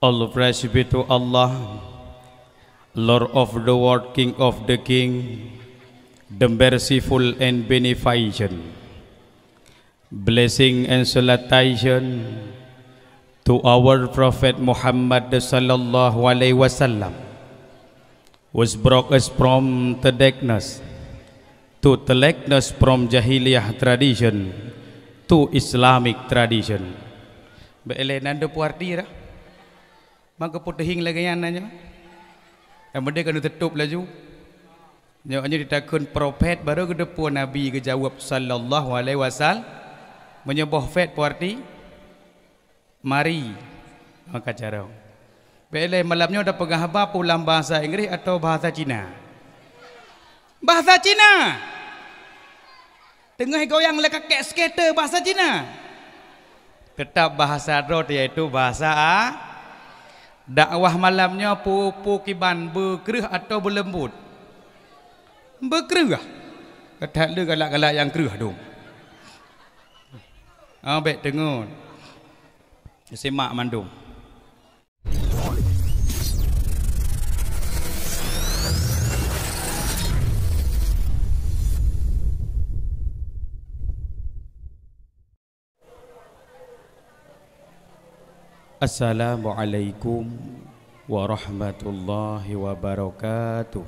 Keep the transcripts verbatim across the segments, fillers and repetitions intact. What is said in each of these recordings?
All praise be to Allah, Lord of the world, King of the king, the merciful and beneficent. Blessing and salutation to our Prophet Muhammad sallallahu alaihi wasallam, was brought us from the darkness to the likeness, from jahiliyah tradition to Islamic tradition. Bèk lé nan deuh puarti dah. Maka puteuhieng lagèe nyan na nyoe. Nyang meudeh keuneuk teutup laju. Nyoe, nyoe jitakheun prophet, barô geuteupeue Nabi geujaweueb sallallahu alaihi wasallam. Meunyoe boh fet puarti, mari. Maka carông. Bèk lé malam nyoe tapeugah haba peue lam bahasa Inggris atawa bahasa Cina? Bahasa Cina. Teungoh goyang lé kakek skater, bahasa Cina. Teutap bahasa droe, yaitu bahasa A-, dakwah malam nyoe pu-, pu kiban, beukreueh atawa beuleumbot? Beukreueh. Keuthat le galak-galak nyang kreueh dum. Ah, bèk teungeut. Simak mandum. Assalamualaikum warahmatullahi wabarakatuh.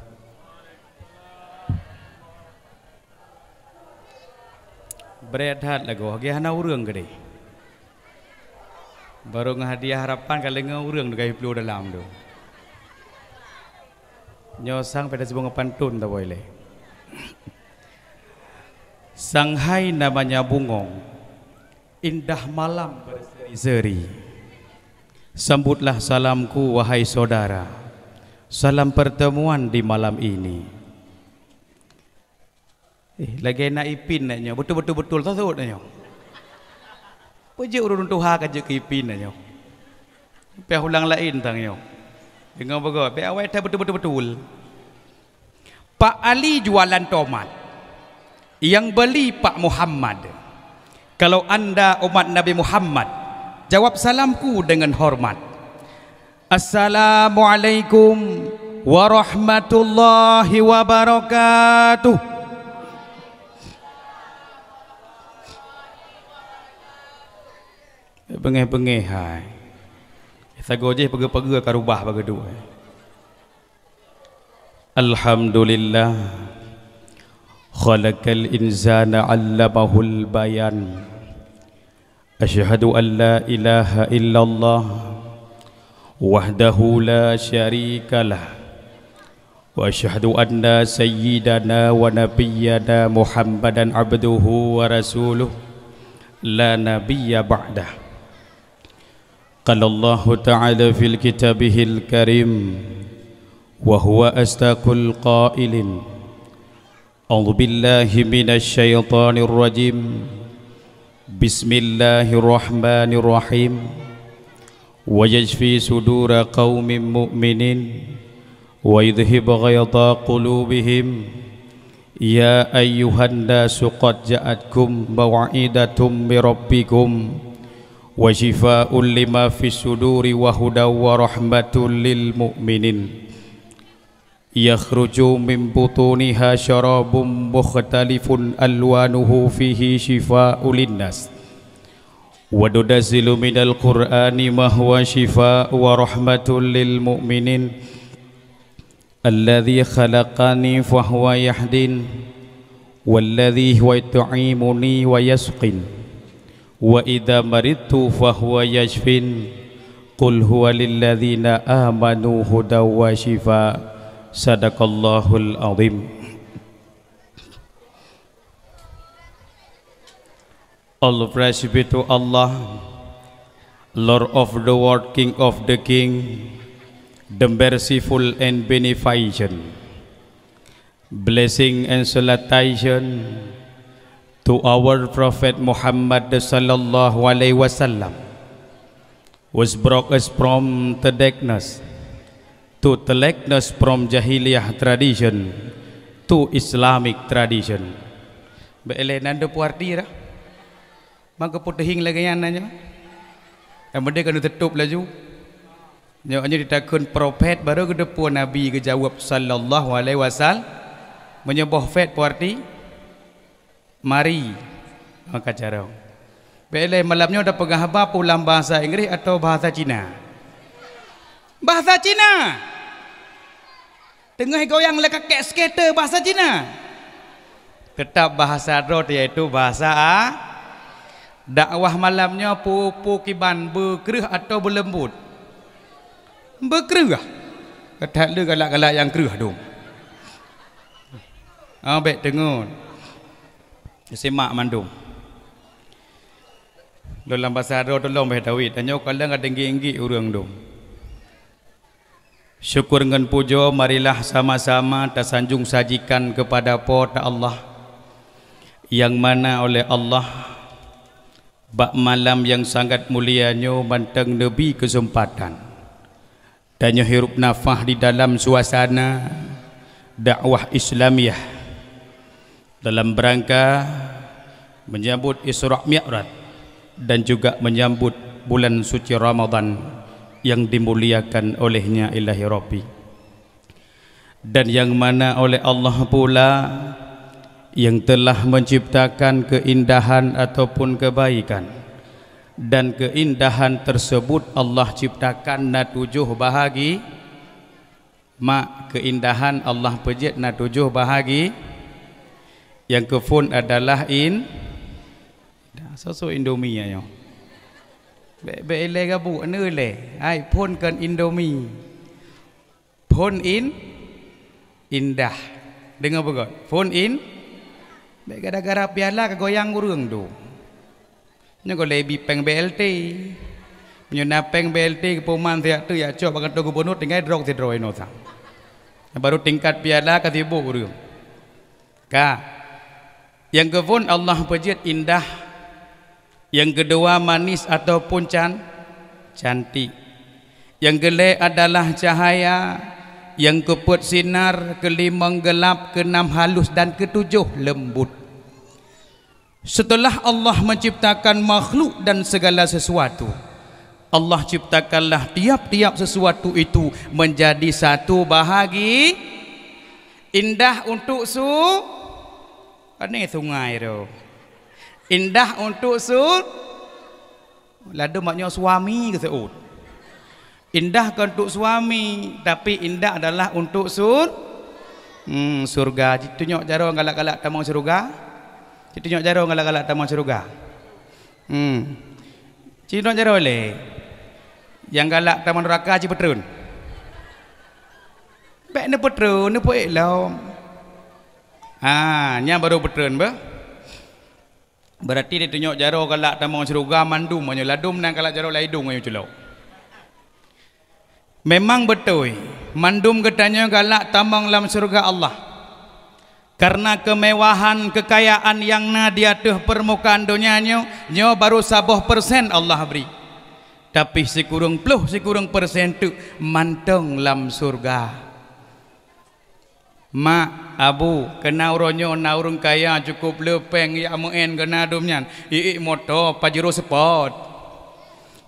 Bret that lagoe, lagèe hana ureueng keudeh. Barô ngon hadiah harapan ka lheueh ngon ureueng teuka jiplueng dalam tu. Nyoe sang pada sibong pantôn tawoe lé. Sang hai namanya bungong, indah malam berseri-seri. Sambutlah salamku, wahai saudara. Salam pertemuan di malam ini. Eh, lagèe na Ipin na nyoe, beutôi-beutôi beutôi sosot na nyoe. Peue jeuet ureueng tuha ka jeuet keu Ipin na nyoe. Piah ulang laén tang nyoe. Deungö beugöt, bèk awai that beutôi-beutôi beutôi. Pak Ali jualan tomat. Yang beli Pak Muhammad. Kalau anda umat Nabi Muhammad, jawab salamku dengan hormat. Assalamualaikum warahmatullahi wabarakatuh. Beungéh-beungéh hai. Sagoe jih peugeu-peugeu ka rubah bak geuduek. Alhamdulillah. Khalaqal insana 'allamahul bayan. Asyhadu an la ilaha illallah wahdahu la syarikalah. Wa asyhadu anna sayyidana wa nabiyyana Muhammadan abduhu wa rasuluh, la nabiyya ba'dah. Qala Allahu ta'ala fil kitabihil karim, wa huwa asdaqul qailin. A'udzu billahi minasy syaithanir rajim. Bismillahirrahmanirrahim. Wa yashfi sudura qaumin mu'minin wa yudhhib ghaidha qulubihim. Ya ayyuhan nasu qad ja'atkum mau'izatum mir rabbikum wa syifaa'un lima fis suduri wa hudan wa rahmatul lil mu'minin. Yakhruju min butuniha syarabun mukhtalifun alwanuhu fihi syifaa'un linnas. Wa nunazzilu minal Qur'ani ma huwa syifaa'un wa rahmatun lil mu'minin. Alladzi khalaqani fahuwa yahdin. Walladzi huwa yut'imuni wa yasqin. Wa idza maridtu fahuwa yashfin. Qul huwa lilladzina amanu hudan wa syifa. Sadaqallahul azim. All praise be to Allah, Lord of the world, King of the king, the merciful and beneficent. Blessing and salutation to our Prophet Muhammad sallallahu alaihi wasallam, was brought us from the darkness to the likeness, from jahiliyah tradition to Islamic tradition. Bèk lé nan deuh puarti dah. Maka puteuhieng lagèe nyan na nyoe. Nyang meudeh keuneuk teutup laju. Nyoe, nyoe ditakheun profet, barô geuteupeue Nabi geujaweueb, sallallahu alaihi wasallam. Meunyoe boh fet, peue arti? Mari. Maka carông. Bèk lé malam nyoe tapeugah haba peue lam bahasa Inggris atawa bahasa Cina? Bahasa Cina. Teungoh goyang lé kakek skater, bahasa Cina. Teutap bahasa droe, yaitu bahasa A-, dakwah malam nyoe peue-peue kiban, beukreueh atawa beuleumbot? Beukreueh. That le galak-galak nyang kreueh dum. Ah, bèk teungeut. Simak mandum. Lôn lam basa droe teuh lôn bèk tawét, tanyoe kalon ka teunggik-nggik ureueng dum. Syukur ngon pujoe marilah sama-sama tasanjong sajikan keupada Po teu Allah, nyang mana oleh Allah bak malam nyang sangat mulia nyoe mantong neubri keuseumpatan tanyoe hirup nafah di dalam suasana dakwah Islamiyah dalam beurangka menyambut Isra Mi'raj dan juga menyambut bulan suci Ramadan yang dimuliakan olehnya Ilahi Rabbi, dan yang mana oleh Allah pula yang telah menciptakan keindahan ataupun kebaikan, dan keindahan tersebut Allah ciptakan na tujoh bahagi. Mak, keindahan Allah peujeuet na tujoh bahagi. Nyang keuphôn adalah in-, dah, soe-soe Indomie nyoe? Bèk, bèk ilèe gabuk, aneuk ilèe. Hai, phôn kon Indomie. Phôn in-, indah. Deungoe beugöt. Phôn in-, bèk gara-gara piala ka goyang ureueng tu. Nyoe goh lé bi péng B L T. Meunyoe na péng B L T, geupuman siat teuk jak cok bak kantor gubunur, tinggai droe sidroe inoe sa. Baru tingkat piala ka sibok ureueng. Ka. Nyang keuphôn Allah peujeuet indah. Nyang keudua manis ataupun can-, cantik. Nyang keulhèe adalah cahaya, nyang keupeuet sinar, keulimöng geulap, keunam halus dan keutujoh leumbut. Setelah Allah menciptakan makhluk dan segala sesuatu, Allah ciptakanlah tiap-tiap sesuatu itu menjadi satu bahagi. Indah untuk su-, aneuk sungai tu. Indah untuk su-, ladôm mak nyoe suami geuseuôt. Indah kon untuk suami, tapi indah adalah untuk sur-, hmm, surga. Cit tunyok jaroe galak-galak tamong syeuruga. Cit tunyok jaroe galak-galak tamong syeuruga. Hmm. Cit tunyok jaroe lé. Nyang galak tamong neuraka cit peutreun. Bèk neupeutreun, neupeuék lom. Ha, nyan baru peutreun beuh. Berarti ditunyok jaroe galak tamong syeuruga mandum, meunyoe ladôm na galak jaroe lam idông, ayo culok. Memang beutôi, mandum geutanyoe galak tamong lam syeuruga Allah. Karena kemewahan, kekayaan nyang na di ateueh peurmukaan donya nyoe, nyoe baru saboh persen Allah bri. Tapi sikureueng ploh sikureueng persen teuk mantong lam syeuruga. Mak, abu, keunan uroe nyoe na ureueng kaya cukôp le péng jak meu'en keunan dum nyan, iék moto Pajero Sport.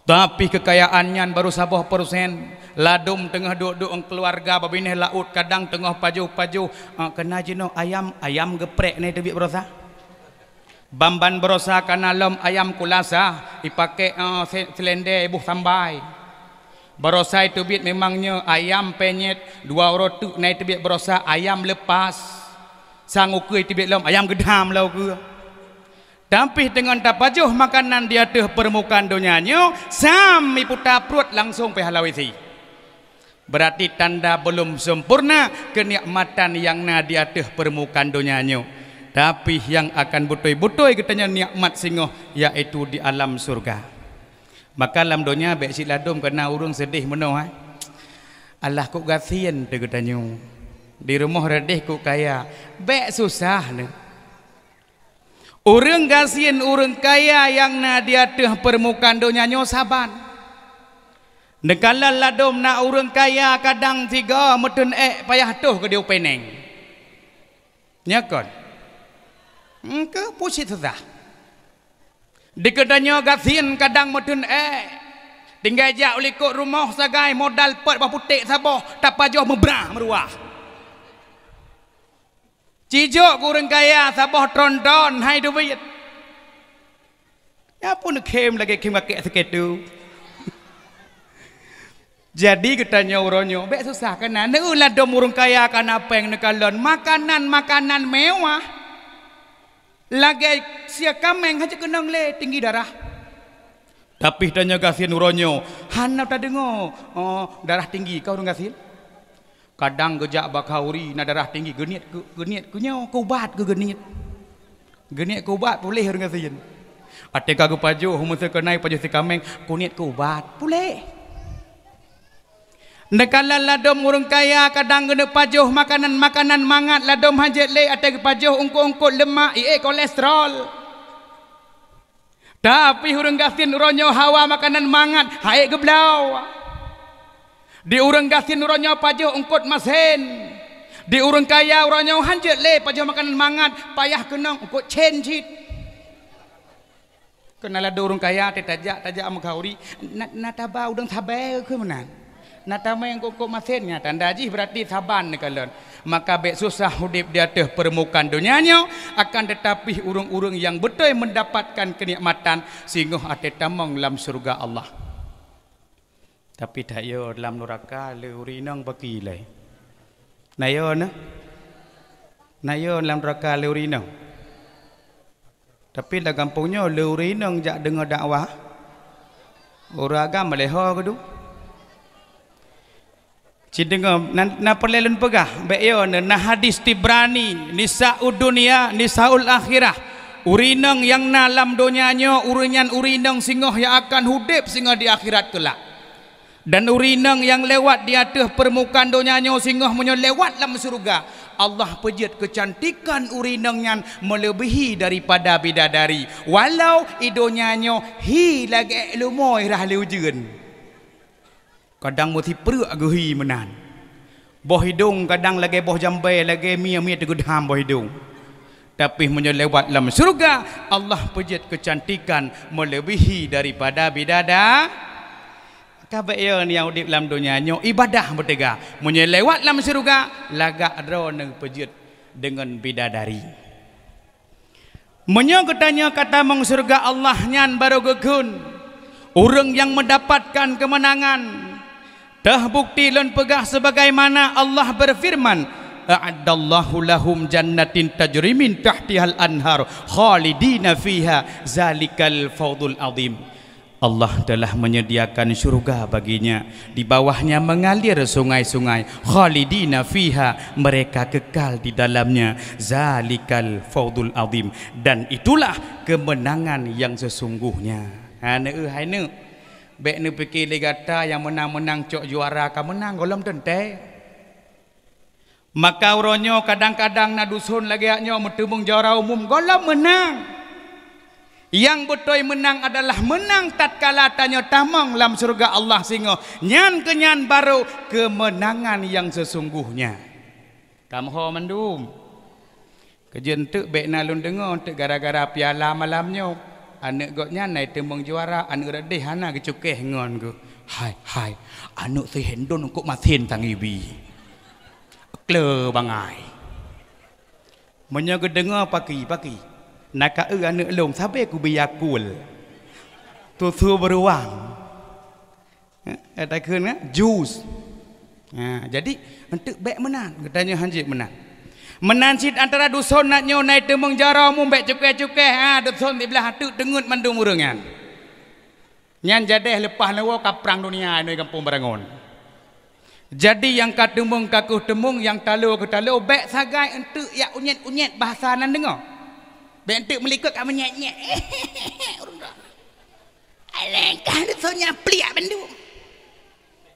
Tapi keukayaan nyan baru saboh persen. Ladôm teungoh duek-duek ngon keuluwarga bak binéh laôt, kadang teungoh pajoh-pajoh, ah, keunan jinoe ayam, ayam geuprek na teubiet baroesa. Ban-ban baroesa kana lom ayam kulasa, ipakék, eh, se-, seulendé iboh sambai. Baroesa iteubiet memang nyoe ayam penyet, dua uroe teuk na iteubiet baroesa ayam lepas. Sang ukeue iteubiet lom ayam geudam lam ukeue. Tapi deungon tapajoh makanan di ateueh peurmukaan donya nyoe, sam iputa pruet langsong pih halawi si. Berarti tanda belum sempurna kenikmatan nyang na di ateueh peurmukaan donya nyoe. Tapi nyang akan beutôi-beutôi geutanyoe nikmat singoh, yaitu di alam syeuruga. Maka lam donya bèk cit ladôm keunan ureueng seudeh meunoe, hai. Alah kok gasien teuh geutanyoe. Di rumoh reudeh kok kaya. Bèk susah neuh. Ureueng gasien, ureueng kaya nyang na di ateueh peurmukaan donya nyoe saban. Neukalon ladôm na ureueng kaya kadang sigoe meuteun ék payah toh keu di upeneng. Nyo kon. Engkeu pusit susah. Di geutanyoe gasien kadang meuteun ék. Tinggai jak u likot rumoh sagai modal peuet boh putéh saboh, tapajoh meubrah meuruah. Cijok keu ureuëng kaya saboh tron-tron hai duit. Ya pun khém lagée khém kakek siketu. Jadi geutanyoe uroe nyoe bék susah keunan. Neueu ladom ureuëng kaya kana péng neukalon makanan-makanan mewah. Lagée sie kaméng hana keunong lé tinggi darah. Tapi tanyoe gasien uroe nyoe hana tadeungoe, oh, darah tinggi ka ureuëng gasien. Kadang geujak bak khauri na darah tinggi, geuniet keu, geuniet keu nyoe, keu ubat keu geuniet. Geuniet keu ubat puléh ureuëng gasien. Até ka geupajoh, meuseu keunai pajoh sie kaméng, kuniet keu ubat, puléh. Neukalon ladom ureuëng kaya kadang geuneuk pajoh makanan-makanan mangat ladom hana jeuet lé até geupajoh eungkot-eungkot leumak, ié kolesterol. Tapi ureuëng gasien uroe nyoe hawa makanan mangat, hai geubloe. Di ureuëng gasien uroe nyoe pajoh eungkot masen. Di ureuëng kaya uroe nyoe hana jeuet lé pajoh makanan mangat, payah keunong eungkot cen cit. Keunan ladom ureuëng kaya teuh tajak, tajak meukauri, na, na taba udeueng sabe keu meunan. Na tamé eungkot-eungkot masen nyan tanda jih beurati saban neukalon. Maka bék susah udeb di ateueh peureumokan donya nyoe, akan teutapi ureuëng-ureuëng nyang beutôi meundapatkan keunikmatan singoh até tamong lam syeuruga Allah. Tapi tayoe lam nuraka le ureuëng inong baki ilée. Nayoe na? Nayoe lam nuraka le ureuëng inong. Tapi lam gampông nyoe le ureuëng inong jak deungoe dakwah. Ureuëng agam meuleho geudu. Ci deungoe, na, na peureulée lôn peugah, bék yoe na hadis Tibrani, nisa'ud dunya, nisa'ul akhirah. Ureuëng inong nyang na lam donya nyoe, ureuëng nyan ureuëng inong singoh nyang akan udeb singoh di akhirat keulak. Dan ureuëng inong nyang lewat di ateueh peureumokan donya nyoe singoh meunyoe lewat lam syeuruga, Allah peujeuet keucantikan ureuëng inong nyan meuleubihi daripada bidadari. Walau i donya nyoe hi lagée lumoe rah lé ujeuen. Kadang meusipreuk geuhi meunan. Boh idong kadang lagée boh jambai, lagée mie-mie teugeudam boh idong. Tapi meunyoe lewat lam syeuruga, Allah peujeuet keucantikan meuleubihi daripada bidada-, ka bék yoe nyang udeb lam donya nyoe ibadah beuteuga. Meunyoe lewat lam syeuruga, lagak droeneuh peujeuet deungon bidadari. Meunyoe geutanyoe ka tamong syeuruga Allah nyan barô geukheun, ureuëng nyang meudapatkan keumeunangan. Teuh bukti lôn peugah seubagaimana Allah beufeureuman, "A'addallahu lahum jannatin tajri min tahtihal anhar khalidina fiha zalikal fawzul azim." Allah telah menyediakan syurga baginya, di bawahnya mengalir sungai-sungai, khalidina fiha, mereka kekal di dalamnya, zalikal fawzul azim, dan itulah kemenangan yang sesungguhnya. Ha, neueu hai neuk, bék neupike lé gata nyang meunang-meunang cok juara ka meunang gohlom teuntée. Maka uroe nyoe kadang-kadang na duson lagée nyoe meuteumeung juara umum gohlom meunang. Nyang beutôi meunang adalah meunang tatkala tanyoe tamong lam syeuruga Allah singoh, nyan keunyan barô keumeunangan nyang seusungguhnya. Tamho mandum. Keujeuet teuk bék na lôn deungoe teuk gara-gara piala malam nyoe. Aneuëk gobnyan na teumeung juara, aneuëk reudeh hana geucukéh ngon geuh. Hai, hai, aneuëk si Hendon eungkôt masen tangibi. Kle bangai. Meunyoe geudeungoe paki, paki, na ka eu aneuëk lôn sabe kubi Yakult. Tusu beuruang. Eh, takheun kan? Jus. Ha, jadi, enteuk bék meunan, geutanyoe hanjeuet meunan. Meunan cit antara duson na nyoe na teumeung jaroe mumbék cukéh-cukéh, ha, duson siblah teuk teungeut mandum ureuëng nyan. Nyan jadeh leupah neuwoe ka prang dunia inoe gampông Barangon. Jadi nyang ka teumeung ka kheueh teumeung, nyang talo kheueh talo, bék sagai enteuk jak unyét-unyét bahasa nan deungoe. Bék enteuk meulikot ka meunyét-nyét. Alangkah duson nyan pliak bandum.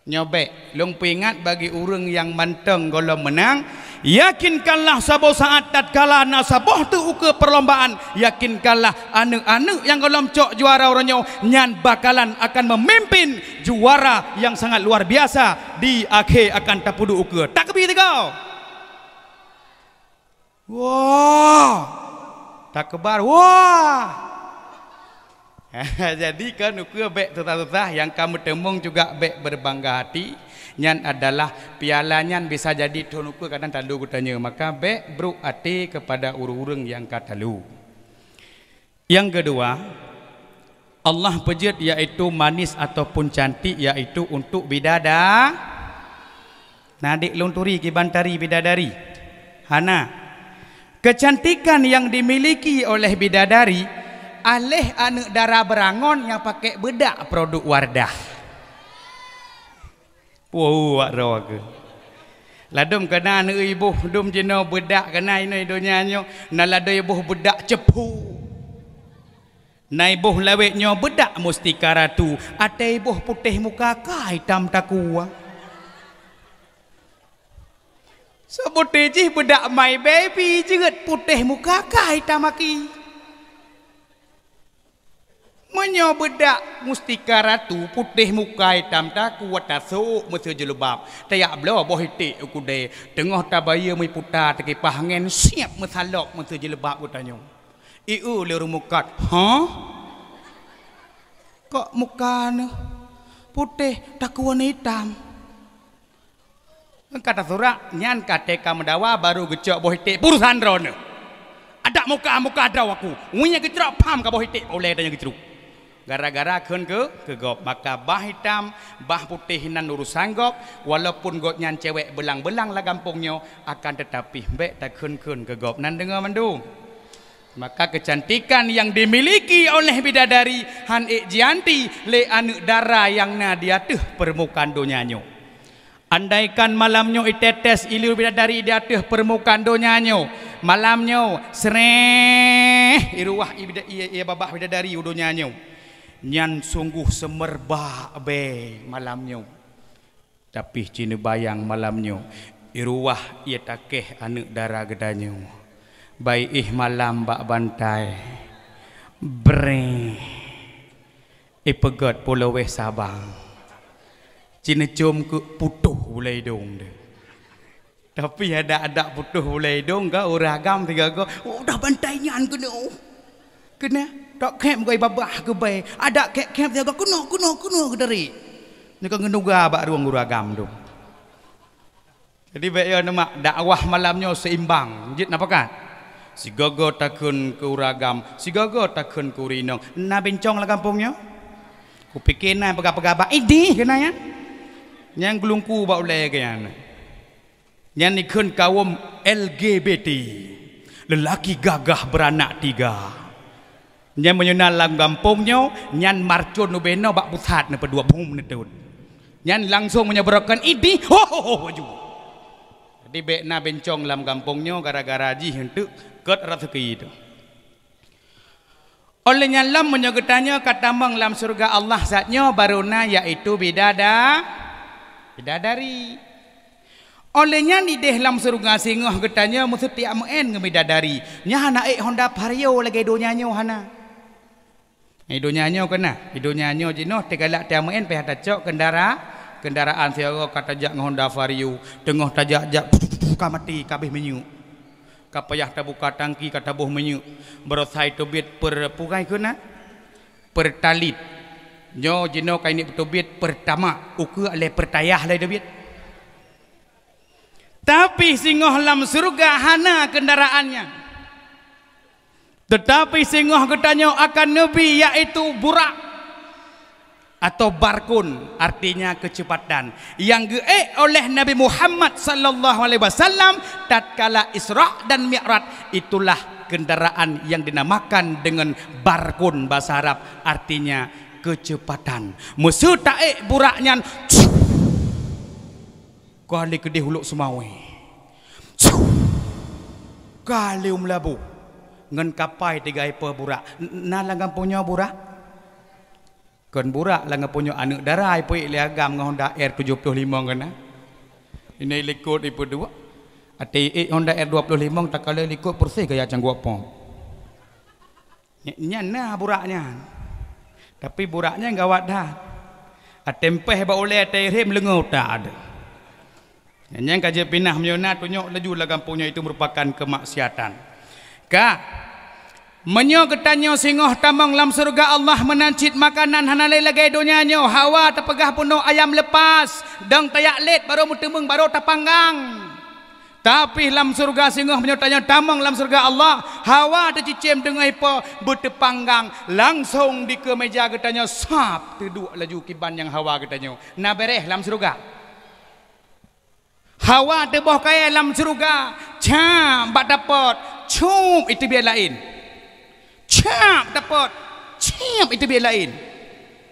Nyoe bék, lôn peuingat bagi ureuëng nyang mantong gohlom meunang, yakinkanlah saboh saát tatkala na saboh teuk ukeue perlombaan, yakinkanlah aneuëk-aneuëk nyang gohlom cok juara uroe nyoe nyan bakalan akan memimpin juara nyang sangat luar biasa di akhé akan tapeuduek ukeue. Takbir tiga. Wah! Takeubar, wah! Jadi kan ukeue bék susah-susah, nyang ka meuteumong juga bék berbangga hati. Nyan adalah piala nyan bisa jadi thon ukeue kadang talu geutanyoe, maka bék brok até kepada ureuëng-ureuëng nyang ka talu. Nyang keudua, Allah peujeuet yaitu manis ataupun cantik yaitu untuk bidada-, na dek lôn turi kiban tari bidadari. Hana. Kecantikan yang dimiliki oleh bidadari, aléh aneuëk dara beurangon nyang pakai beudak produk Wardah. Woe, wak droe keuh. Ladôm keuna aneuëk iboh dum jinoe beudak keuna inoe donya nyoe, na ladôm iboh beudak ceuphu. Na iboh lawét nyoe beudak mustika ratu, até iboh putéh muka ka itam takua. Sebuti jih beudak My Baby jeuet putéh muka ka itam aki. Meunyoe beudak mustika ratu putéh muka itam takua tasôk meuseu jilbab, tajak bloe boh iték u keudè, teungoh tabayeue meuputa takipah angén siab meusalop meuseu jilbab geutanyoe. Ieu lé ureuëng mukat, "Hah? Kok muka neuh putéh takua neuh itam?" Ka tasurak, nyan ka teuka meudawa, barô geucok boh iték, "Urusan droeneuh. Adak muka-muka droe aku. Wéh nyang geucrok pham ka boh iték, ulée tanyoe geucrok." Gara-gara kheun keu, keu gob, maka bah itam, bah putéh nan urusan gob, walaupun gobnyan cewek beulang-beulang lam gampông nyoe, akan teutapi bék takheun-kheun keu gob. Nan deungoe mandum. Maka kecantikan yang dimiliki oleh bidadari han ék jianti lé aneuëk dara nyang na di ateueh peurmukaan donya nyoe. Andaikan malam nyoe itetes ileue bidadari di ateueh peurmukaan donya nyoe, malam nyoe, sreh, iruwah i bida-, i, i babah bidadari u donya nyoe, nyan sungguh seumeubak bée malam nyoe. Tapi ci neubayang malam nyoe, iruwah ie takeh aneuëk dara geutanyoe. Bai ih malam bak bantai, breh, ipeugét pulo wéh sabang. Ci neucôm keu putôh bulée idong deuh. Tapi adak-adak putôh bulée idong ka ureuëng agam sigoe-goe, "Oh, dah bantai nyan keunoe." Keunoe, tok khém goi babah keubai. Adak khém-khém sigoe, "Keunoe, keunoe, keunoe," geutari. Nyoe ka ngeunuga bak rueng ureuëng agam tu. Jadi bék yo neumak dakwah malam nyoe seimbang. Jeuet na pakat? Sigoe-goe takheun keu ureuëng agam, sigoe-goe takheun keu ureuëng inong. Na bincong lam gampông nyoe? Kupike na peugah-peugah bak idih keunan nyan. Nyang geulungku bak ulée keunan. Nyan ikheun kawom L G B T, lelaki gagah beranak tiga. Nyan meunyoe na lam gampông nyoe, nyan marcon ubé noe bak pusat neupeuduek bum neutot. Nyan langsong meunyoe beurokon idih, ho, ho, ho, laju. Jadi bék na bencong lam gampông nyoe gara-gara jih eunteuk keu raseuki teuh. Óh lheueh nyan lom meunyoe geutanyoe ka tamong lam syeuruga Allah saat nyoe barô na, yaitu bidada-, bidadari. Óh lheueh nyan idéh lam syeuruga singoh geutanyoe meuseuti jak meu'en ngon bidadari. Nyan hana ék Honda Vario lagée donya nyoe hana. Di donya nyoe keunan, di donya nyoe jinoe teugalak tajak meu'en payah tacok keundara-, keundaraan sigoe ka tajak ngon Honda Vario, teungoh tajak-jak ka maté ka abéh minyeuk. Ka payah tabuka tangki ka taboh minyeuk, beurosai teubiet per-, peue keunan, pertalit. Nyoe jinoe ka ini teubiet pertamak, ukeue lé pertayah lé teubiet. Tapi singoh lam syeuruga hana keundaraan nyan. Teutapi singoh geutanyoe akan neubi, yaitu burak atau barkun, artinya keuceupatan, nyang geuék oleh Nabi Muhammad sallallahu alaihi wasallam tatkala Isra dan Mi'raj. Itulah kendaraan yang dinamakan dengan barkun bahasa Arab, artinya keuceupatan. Meuseu taék burak nyan, ka lé keudéh u Lhokseumawe. Ka lé u Meulaboh. Ngon kapai tiga ipe burak. N-, na lam gampông nyoe burak? Kon burak lam gampông nyoe, aneuëk dara ipeuék lé agam ngon Honda R tujoh ploh limong keunan. Ini likot ipeuduek. Até ék Honda R dua ploh limong takalon likot peureséh gaya cangguek pom. Ny-, nyan na burak nyan. Tapi burak nyan gawat that. Até mpéh bak ulée até rhem leungoe utak ada. Nyan ka jeuet pinah meunyoe na tunyok laju lam gampông nyoe, itu merupakan kemaksiatan. Ka. Meunyoe geutanyoe singoh tamong lam syeuruga Allah meunan cit makanan hana lé lagée donya nyoe, hawa tapeugah bunoe ayam leupas, dong tayak lét barô meuteumeung barô tapanggang. Tapi lam syeuruga singoh meunyoe tanyoe tamong lam syeuruga Allah, hawa teucicém deungon ipo beuteupanggang, langsong dikeue meja geutanyoe sab teuduek laju kiban nyang hawa geutanyoe. Na béréh lam syeuruga. Hawa teuboh kayée lam syeuruga, cap bak tapot, cup iteubiet laén. Cap tapot, cap iteubiet laén.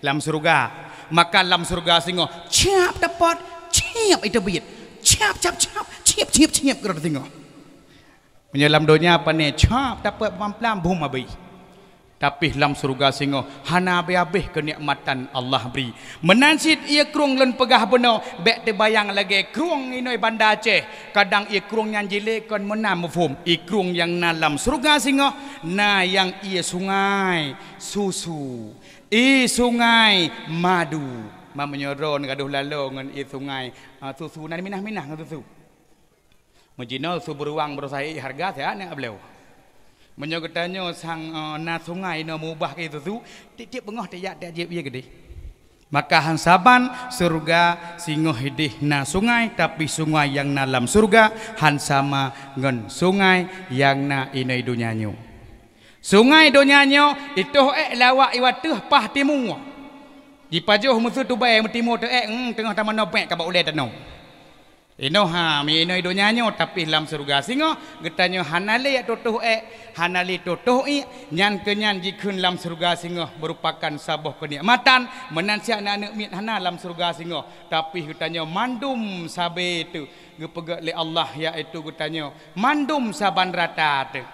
Lam syeuruga, maka lam syeuruga singoh, cap tapot, cap iteubiet. Cap, cap, cap, ciep, ciep, ciep, keudroe singoh. Meunyoe lam donya pane, cap tapot pelan-pelan, bum abéh. Tapi lam syeuruga singoh hana abéh-abéh keunikmatan Allah bri. Meunan cit ié krueng lôn peugah bunoe, bék teubayang lagée krueng inoi Banda Aceh. Kadang ié krueng nyan jilé kon meunan muphom. Ié krueng nyang na lam syeuruga singoh na nyang ié sungai susu, ié sungai madu. Ma meunyoe droeneuh gadôh laloe ngon ié sungai, ah, susu, na minah-minah ngon susu. Meujinoe su beuruwang beurusaha ié hareuga siat nyan ka bloe. Meunyoe geutanyoe sang, eh, na sungai inoe meubah keu susu, tieb-tieb beungoh tajak tajép ié keudeh. Maka han saban syeuruga singoh ideh na sungai, tapi sungai nyang na lam syeuruga han sama ngon sungai nyang na inoi donya nyoe. Sungai donya nyoe itoh ék lawak iwa teuh paih timu. Jipajoh meuseu tubée meutimu teu ék, hmm, teungoh tamanoe bék ka bak ulée tanoh. Inoe ha, mi inoi donya nyoe, tapi lam syeuruga singoh, geutanyoe hana lé jak tutoh ék, hana lé tutoh ié, nyan keu nyan jikheun lam syeuruga singoh meurupakan saboh keunikmatan, meunan siat na aneuëk miet hana lam syeuruga singoh, tapi geutanyoe mandum sabe teuh geupeugét lé Allah, yaitu geutanyoe mandum saban rata teuh.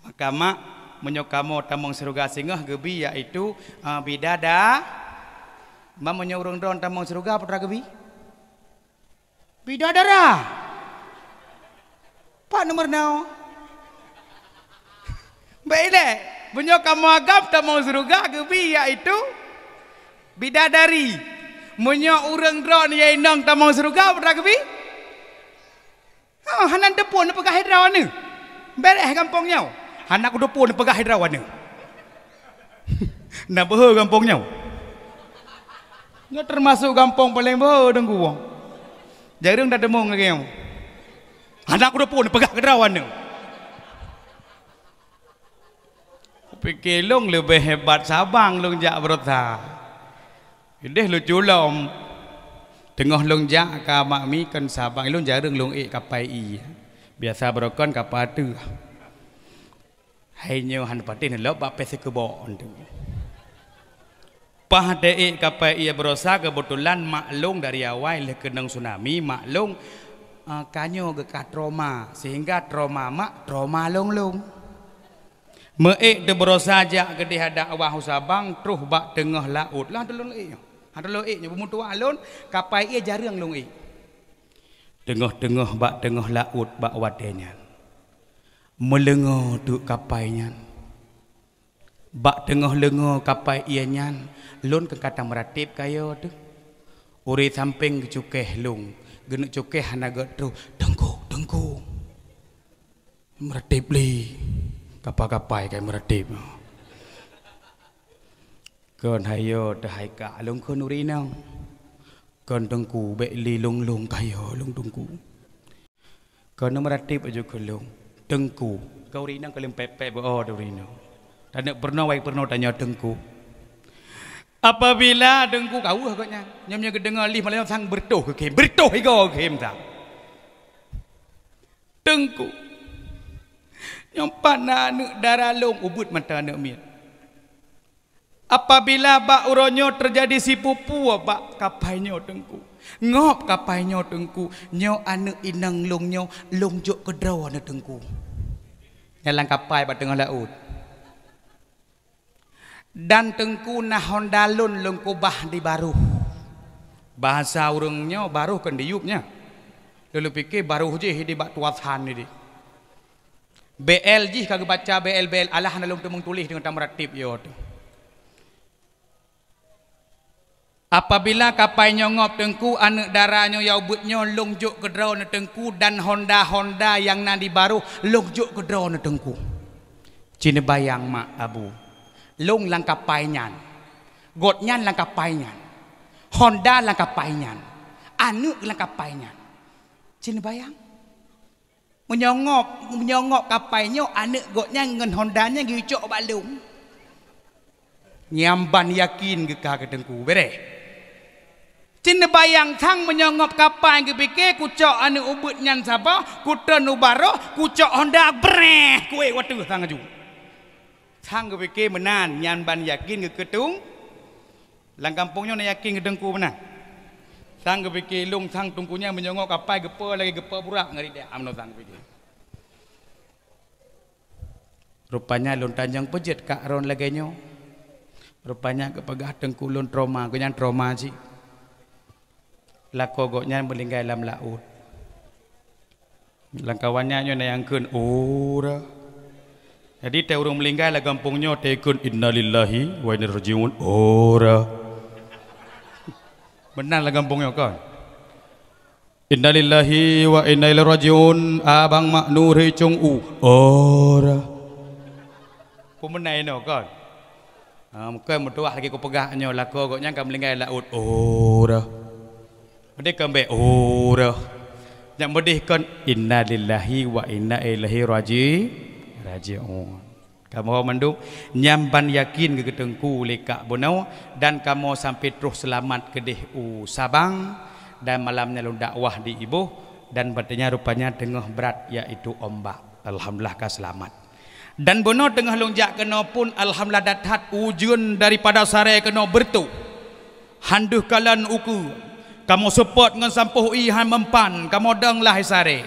Maka mak, meunyoe kamoe tamong syeuruga singoh geubi, yaitu, ah, bidada-, ma meunyoe ureuëng droen tamong syeuruga, peue teuma geubi? Bidadara. Pat nomor nol? Bék ilée, meunyoe kamoe agam tamong syeuruga geubi, yaitu bidadari. Meunyoe ureuëng droen nyang inong tamong syeuruga, peue teuma geubi? Ha, hana teupeu neupeugah droeneuh. Béréh gampông nyoe. Hana kuteupeu neupeugah droeneuh. Na beuhe gampông nyoe. Nyoe teumasok gampông paleng beuhe Teungku. Jareueng tateumong lagée nyoe. Hana kuteupeu neupeugah droeneuh. Kupike lôn leubeh hebat Sabang lôn jak beurota. Ideh lucu lom. Teungoh lôn jak ka mak mi kon Sabang, lôn jareueng lôn ék kapai ié. Biasa beurokon kapai ateueh. Hai nyoe han patéh neulop bak péh sikeubok tu. Paih teuék kapai ié beurosa, keubeutulan mak lôn dari awai lheueh keunong tsunami, mak lôn, eh, ka nyoe geukah trauma, sehingga trauma mak, trauma lôn lôn. Meuék teubeurosa jak keudeh adak wah u Sabang, troh bak teungoh laôt. Lah teulôn ék nyoe. Ha teulôn ék nyoe, beumeutuwah lôn, kapai ié jareueng lôn ék. Teungoh-teungoh bak teungoh laôt bak watée nyan. Meuleungoe teuk kapai nyan. Bak teungoh leungoe kapai ié nyan, lôn keu ka tameurateb kayée teuh. Ureuëng sampéng geucukéh lôn, geuneuk cukéh hana gét troh, "Teungku, Teungku." Meurateb lé, kapai-kapai kai meurateb. Kon hayo teuhai ka lôn kheun ureuëng inong. Kon Teungku, bék lé lôn-lôn kayo lôn Teungku. Kon meurateb aju keu lôn. Teungku, ka ureuëng inong ka lôn pép-pép beu-o ureuëng inong. Taneuk peurunoe wai peurunoe tanyoe Teungku. Apabila Teungku kaweuh gobnyan, nyoe meunyoe geudeungoe lih malam sang beureutoh keu khem, beureutoh igoe khem ta. Teungku, nyoe pat na aneuëk dara lôn ubeuet mata aneuëk miet. Apabila bak uroe nyoe teujadi sipeue-peue bak kapai nyoe Teungku, ngop kapai nyoe Teungku, nyoe aneuëk inong lôn nyoe lôn jok keudroe neuh Teungku. Nyan lam kapai bak teungoh laôt. Dan Teungku na honda lôn lôn kubah di baroh. Bahasa ureuëng nyoe baroh kon di yup nyan. Lôn pike baroh jih di bak tuasan nideh. B L jih ka geubaca B L, B L alah na lôn teumeung tuléh deungon tameurateb yo teuh. Apabila kapai nyoe ngop Teungku, aneuëk dara nyoe nyang ubeuet nyoe lôn jok keudroe neuh Teungku, dan honda-honda nyang na di baroh lôn jok keudroe neuh Teungku. Ci neubayang mak abu, lôn lam kapai nyan, gobnyan lam kapai nyan, honda lam kapai nyan, aneuk lam kapai nyan. Ci neubayang. Meunyoe ngop, meunyoe ngop kapai nyoe, aneuk gobnyan ngon honda nyan geucok bak lôn. Nyan ban yakin geuka keu teungku, bereh. Ci neubayang sang meunyoe ngop kapai geupike, kucok aneuk ubeuet nyan saboh, kutreun u baroh, kucok honda, breh, kuék u ateueh sang laju. Sang geupike meunan, nyan ban yakin geukeue teung-, lam gampông nyoe na yakin keu teungku meunan. Sang geupike lôn sang teungku nyan meunyoe ngop kapai geupeue lagèe geupeue burak ngon ridek, ameunoe sang geupike. Rupanya lôn tanyong peue jeuet kak ron lagèe nyoe. Rupanya geupeugah teungku lôn trauma, gobnyan trauma cit. Lakoe gobnyan meulinggai lam laôt. Lam kawan nyan nyoe na nyang kheun, "Ura." Jadi, teuh ureueng meulinggai lam gampông nyoe teuh kheun, "Innalillahi wa inna ilaihi raji'un." Ura. Meunan lam gampông nyoe kon. "Innalillahi wa inna ilaihi raji'un, abang mak nuri cung u." Ora. Peue meunan inoe kon? Ha, mungken meutuah lagèe kupeugah nyoe lakoe gobnyan ka meulinggai laôt. Ora. Meudeh kon bèk ora. Nyang meudeh kon innalillahi wa inna ilaihi raji-, raji'un. Kamoe mandum nyan ban yakin geukeue teungku lé kak bunoe, dan kamoe sampai troh seulamat keudeh u Sabang, dan malam nyan lôn dakwah di Iboh, dan watèe nyan rupanya teungoh brat, yaitu ombak. Alhamdulillah ka seulamat. Dan bunoe teungoh lôn jak keunoe pun, alhamdulillah that-that ujeuen daripada saree keunoe beureutoh. Han deuh kalon ukeue, kamoe seupôt ngon sampôh ié han mempan, kamoe dong lah saree.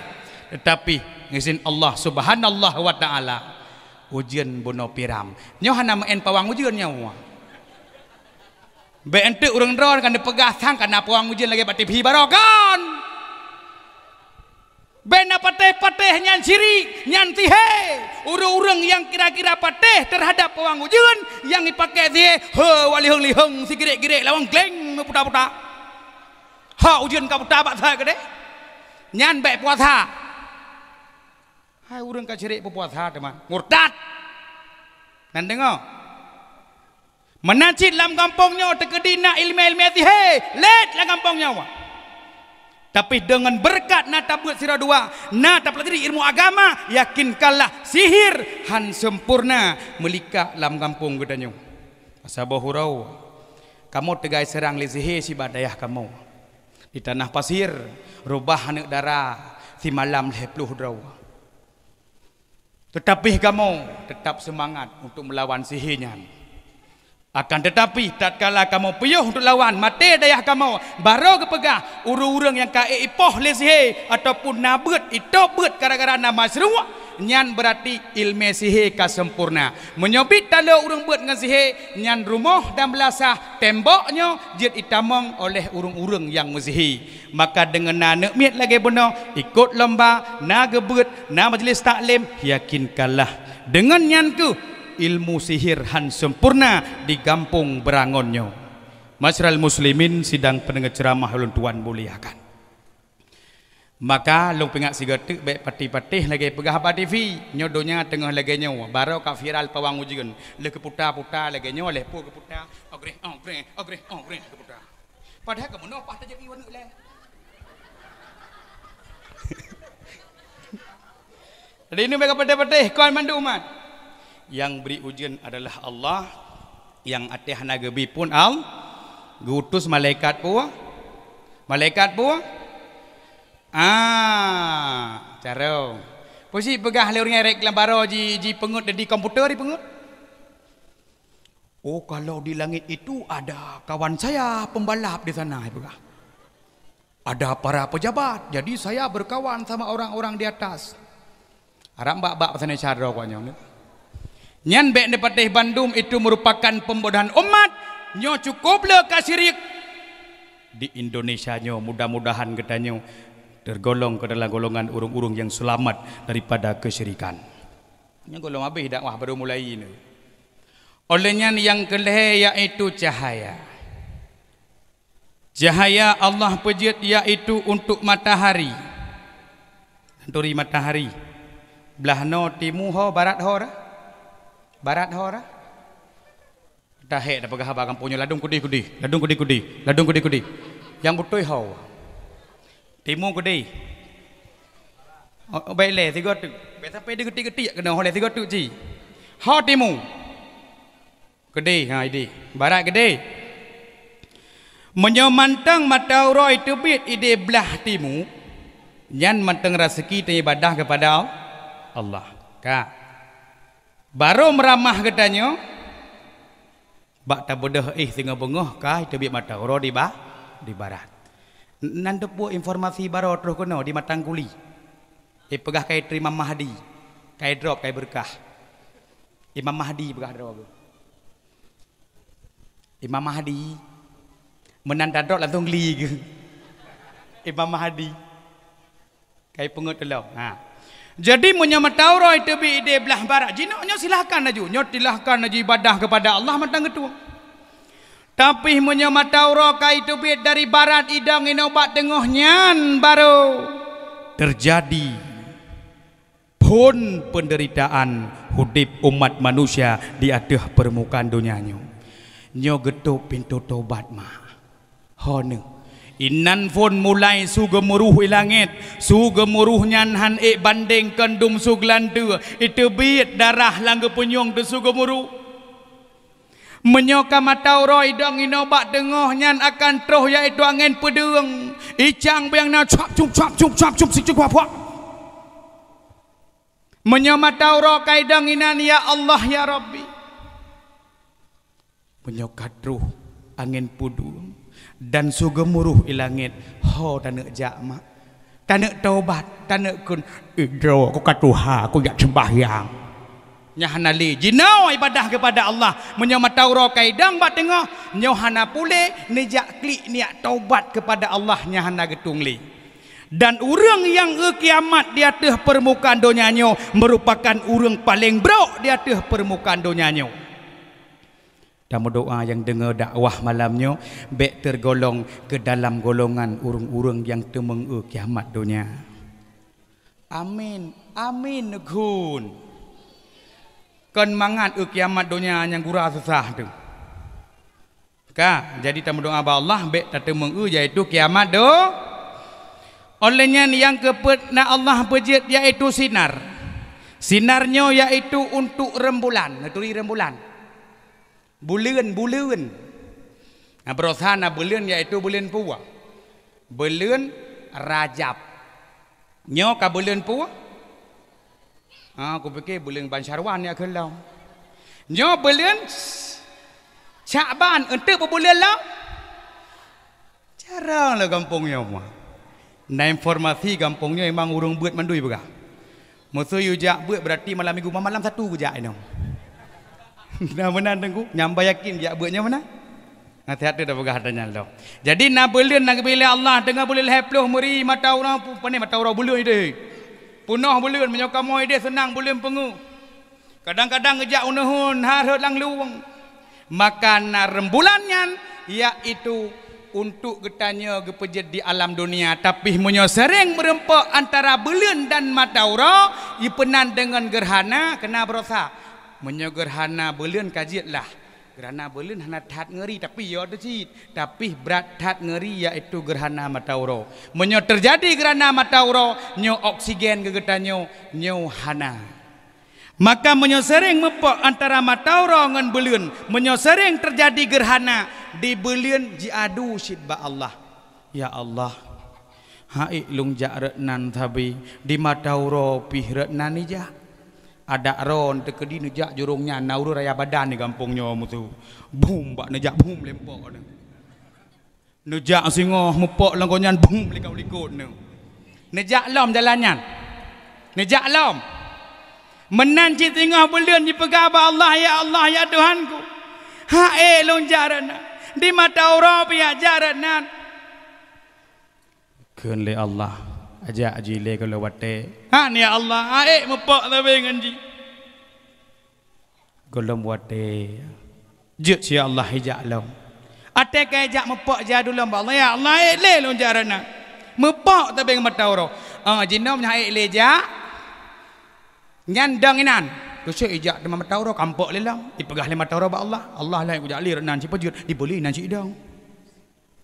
Teutapi, ngon izin Allah Subhanallahi wa Ta'ala, ujeuen bunoe piram. Nyoe hana meu'en pawang ujeuen nyoe. Bèk enteuk ureueng droe ka neupeugah sang ka na pawang ujeuen lagèe bak T V baroe kon. Bèk na patéh-patéh nyan syirik, nyan sihé. Ureueng-ureueng nyang kira-kira patéh teuhadap pawang ujeuen nyang jipakèk sihé, he, wak liheueng-liheueng, sigirek-girek, lawang gleng meuputa-puta. Ha, ujeuen ka puta bak that keudeh. Nyan bèk puasa. Hai ureueng ka syirik peupuasa teuma. Murtad. Nan deungoe. Meunan cit lam gampông nyoe teukeudi na ileumèe-ileumèe sihé, lét lam gampông nyoe. Tapi deungon beureukat na tabeuet sidroe dua, na tapeulajari ilmu agama, yakinkanlah sihir han sempurna meulikak lam gampông geutanyoe. Saboh uroe, kamoe teugai seurang lé sihé sibak dayah kamoe. Di Tanah Pasir, rubah aneuk dara simalam lhèe ploh droe. Teutapi kamoe teutap seumangat untuk meulawan sihé nyan. Akan teutapi, tatkala kamoe piôh untuk lawan, maté dayah kamoe, barô geupeugah, ureueng-ureueng nyang ka ék ipoh lé sihé ataupun na beuet, itôb beuet gara-gara na masruek, nyan beurati ileumèe sihé ka sempurna. Meunyoe bit talo ureueng beuet ngon sihé, nyan rumoh dan beulasah, tembok nyoe jeuet itamong oleh ureueng-ureueng nyang meusihé. Maka deungon na aneuk miet lagèe bunoe, ikot lomba, na geubeuet, na majelis taklim, yakinkanlah, deungon nyan keuh ilmu sihir han sempurna di gampông Beurangon nyoe. Ma'asyiral muslimin, sidang pendengar ceramah ulôn tuan muliakan. Maka lôn peuingat sigoe teuk, bèk patéh-patéh lagèe peugah bak T V. Nyoe donya teungoh lagèe nyoe, barô ka viral pawang ujeuen. Lheueh geuputa-puta lagèe nyoe, lheueh peue geuputa, ogreh, ogreh, ogreh, ogreh geuputa. Padahai ka meunoe paih tajak ié aneuk lé. Jadi, nyoe bèk ka patéh-patéh, kon mandum umat. Nyang bri ujeuen adalah Allah, nyang até hana geubi pun Al-, geuutus malaikat peue? Malaikat peue? Ah, carông. Peue si peugah lé ureueng nyang rek lam barô ji, jipeungeut di komputer jipeungeut? "Oh, kalau di langit itu ada kawan saya pembalap di sana," peugah. "Ada para pejabat, jadi saya berkawan sama orang-orang di atas." Arab bak-bak pasal syadroe kok nyoe. Nyan bèk neupatéh bandum, itu merupakan pembodohan umat. Nyoe cukup le ka syirik. Di Indonesia nyoe, mudah-mudahan geutanyoe tergolong ke dalam golongan ureueng-ureueng yang selamat daripada kesyirikan. Nyoe gohlom habéh dakwah baru mulai nyoe. Oleh nyan nyang keulhèe yaitu cahaya. Cahaya Allah peujeuet yaitu untuk matahari. Turi matahari. Blah noe timu ho, barat ho dah. Barat ho dah. Dah hék dah peugah haba gampông nyoe, ladôm keudeh-keudeh, ladôm keudeh-keudeh, ladôm keudeh-keudeh. Nyang beutôi ho. Timu keudeh. Oh, bèk lé sigoe teuk. Bèk sampai deuh geutik-geutik keunoe ho lé sigoe teuk cit. Ho timu. Keudeh, ha, ideh. Barat keudeh. Meunyoe mantong mata uroe teubiet ideh blah timu, nyan mantong raseuki teuibadah keupada Allah. Ka. Barô meuramah geutanyoe, bak tabeudôh éh singoh beungoh ka teubiet mata uroe di ba-, di barat. Nan teupeue informasi barô troh keunoe di Matangkuli. Ipeugah ka itri Imam Mahdi, ka idrop, ka ibeureukat. Imam Mahdi peugah droe geuh. Imam Mahdi. Meunan tadrop langsông gli geuh. Imam Mahdi. Ka ipeungeut tulông. Ha. Jadi meunyoe mata uroe teubiet ideh blah barat, jinoe nyoe silahkan laju. Nyoe silahkan laju ibadah keupada Allah mantong geutueng. Tapi meunyoe mata uroe ka iteubiet dari barat idong inoe bak teungoh, nyan barô teujadi phon peundeuritaan udeb umat manusia di ateueh peurmukaan donya nyoe. Nyoe geutôp pintoe tobat, mak. Ho neuh. Inan phon mulai su geumuruh i langét, su geumuruh nyan han ék bandeng kon dum su geulanteue, iteubiet darah lam geupeunyueng teuh su geumuruh. Meunyoe ka mata uroe idong inoe bak teungoh, nyan akan troh yaitu angén peudeueng, icang biang na cuap cup cuap cup cuap cup sicup puak-puak. Meunyoe mata uroe ka idong inan, ya Allah, ya Rabbi. Meunyoe ka troh angén peudeueng dan su geumuruh i langét, ho taneuk jak, mak. Taneuk tobat, taneuk kheun, "Idroe ku ka tuha, ku jak seumbahyang." Nyan hana lé. Jinoe ibadah keupada Allah. Meunyoe mata uroe ka idong bak teungoh, nyoe hana puléh, neujak klik niat tobat keupada Allah, nyan hana geutueng lé. Dan ureuëng nyang eu kiamat di ateueh peurmukaan donya nyoe meurupakan ureuëng paleng brok di ateueh peurmukaan donya nyoe. Tameudoá nyang deungoe dakwah malam nyoe, bék teurgolong keu dalam golongan ureuëng-ureuëng nyang teumeung eu kiamat donya. Amin. Amin, Neukheun. Kon mangat eu kiamat donya nyang gura susah teuh. Ka, jadi tameudoá bak Allah, bék tateumeung eu, yaitu kiamat do-, Óh lheueh nyan nyang keupeuet na Allah peujeuet, yaitu sinar. Sinar nyoe yaitu untuk rembulan. Neuturi rembulan. Buleuen, buleuen. Nah, baroesa na buleuen, yaitu buleuen peue? Buleuen Rajab. Nyoe ka buleuen peue? Ha, kupike buleuen ban Syarwan nyan kheun lom. Nyoe buleuen Syakban, eunteuk beubuleuen lom? Jarang lé gampông nyoe mah. Na informasi gampông nyoe memang ureuëng beuet mandum peugah. Meuseu yue jak beuet, berarti malam minggu, malam satu geujak inoe. Na meunan, Teungku? Nyang ba yakin jak beuet nyoe meunan? Nasihat teuh tapeugah ata nyan lom. Jadi na buleuen na geubri lé Allah, teungoh buleuen lhée ploh meuri mata uroe pu-, pane mata uroe buleuen ideh. Peunoh buleuen, meunyoe kamoe ideh seunang buleuen peungeuh. Kadang-kadang geujak uneuen hareuet lam luwang. Maka na rembulan nyan, yaitu untuk geutanyoe geupeujeuet di alam dunia. Tapi meunyoe seuréng meurumpok antara buleuen dan mata uroe, jipeunan deungon geurhana, keunan baroesa. Meunyoe geurhana buleuen ka jeuet lah. Geurhana buleuen hana that ngeuri, tapi yo teuh cit. Tapi brat that ngeuri, yaitu geurhana mata uroe. Meunyoe teujadi geurhana mata uroe, nyoe oksigen keu geutanyoe, nyoe hana. Maka meunyoe seuréng meupok antara mata uroe ngon buleuen, meunyoe seuréng teujadi geurhana, di buleuen jiadu cit bak Allah. Ya Allah, han ék lôn jak rot nan sabe, di mata uroe pih rot nan ijak. Adak ron teukeudi neujak jurông nyan, na ureuëng raya badan di gampông nyoe musoh. Bum bak neujak bum lempok nyoe. Neujak singoh meupok lam gobnyan bum likot-likot nyoe. Neujak lom jalan nyan. Neujak lom. Meunan cit singoh buleuen jipeugah bak Allah, "Ya Allah, ya Tuhanku, han ék lôn jak rot nan. Di mata uroe pih jak rot nan." Kheun lé Allah, "Ajak jilée gohlom watée." "Han, ya Allah, han ék meupok sabe ngon jih." Gohlom watée. Jeuet si Allah ijak lom. Watée ka ijak meupok jiadu lom bak Allah, "Ya Allah, han ék lé lôn jak rot nan." Meupok sabe ngon mata uroe. Ah, jinoe nyan han ék lé jak. Nyan dong inan. Keuchik ijak teuma mata uroe, kampok lé lam. Ipeugah lé mata uroe bak Allah, "Allah, laén kujak lé rot nan cit peujeuet, dibeli nan cit idong."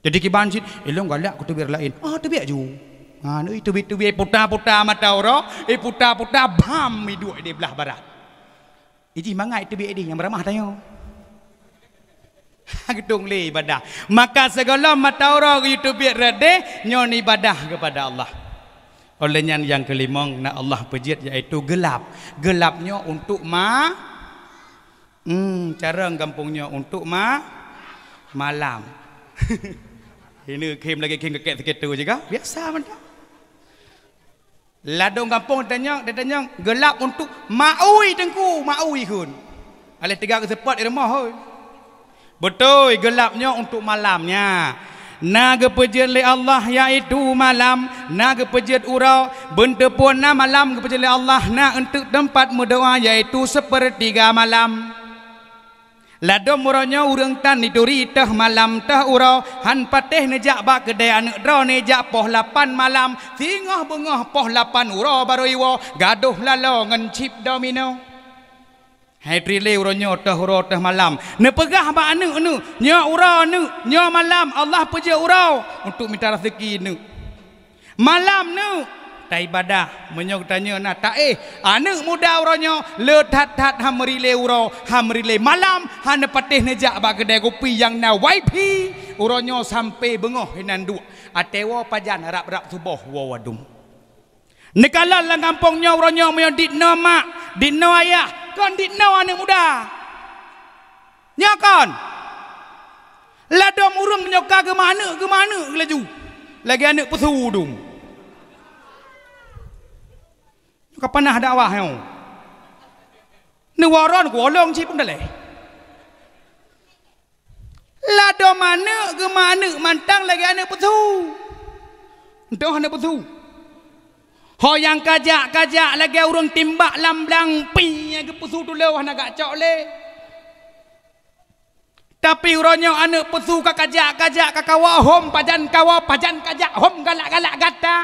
Jadi kiban cit, "Ilong galak kuteubiet laén." Ah, teubiet ju. Ha, neu iteubiet-teubiet, iputa-puta mata uroe, iputa-puta bam iduek di blah barat. Iji mangat teubiet di nyang beuramah tanyoe. Geutong lé ibadah. Maka sigohlom mata uroe geuyue teubiet rot deh, nyoe ibadah keupada Allah. Oleh nyan nyang keulimong na Allah peujeuet, yaitu geulap. Geulap nyoe untuk ma-, hmm, cara gampông nyoe untuk ma-, malam. Ini khém lagi khém kekek sekitu juga. Biasa mantap. Ladôm gampông ditanyong, ditanyong, "Geulap untuk maui Teungku, maui kheun." Aléh teuga geuseupôt di rumoh, hôi. Beutôi, geulap nyoe untuk malam, nya. Na geupeujeuet lé Allah, yaitu malam, na geupeujeuet uroe, beunteupon na malam geupeujeuet lé Allah, na eunteuk teumpat meudoá, yaitu seupeurtiga malam. Ladôm uroe nyoe ureuëng tan jituri teuh malam teuh uroe, han patéh neujak bak keudè aneuëk droeneuh jak poh lapan malam, singoh beungoh poh lapan uroe barô iwoe, gadôh laloe ngon chip domino. Hai teurilée uroe nyoe teuh uroe teuh malam, neupeugah bak aneuëk-aneuëk, "Nyoe uroe aneuëk, nyoe malam, Allah peujeuet uroe untuk mita raseuki aneuëk." Malam nyoe taibadah, meunyoe geutanyoe na taéh, aneuëk muda uroe nyoe le that-that han meurilée uroe, han meurilée malam, hana patéh neujak bak keudè kupi nyang na wifi, uroe nyoe sampoe beungoh inan duek. Até woe pajan rab-rab suboh woe wadum. Neukalon lam gampông nyoe uroe nyoe meunyoe dit noe mak, dit noe ayah, kon dit noe aneuëk muda. Nyoe kon. Ladôm ureuëng meunyoe ka geumeuaneuëk, geumeuaneuëk laju. Lagée aneuëk peusu dum. Ka panah dakwah nyoe. Neuworon ku olong cit pun daleh. Ladôm aneuëk geumeuaneuëk mantang lagée aneuëk peusu. Entah aneuëk peusu. Ho nyang kajak-kajak lagée ureuëng timbak lam blang pih nyang geupeusu tuloh hana gak cok lé. Tapi uroe nyoe aneuëk peusu ka kajak-kajak ka kawoe hom pajan kawoe pajan kajak hom galak-galak gata.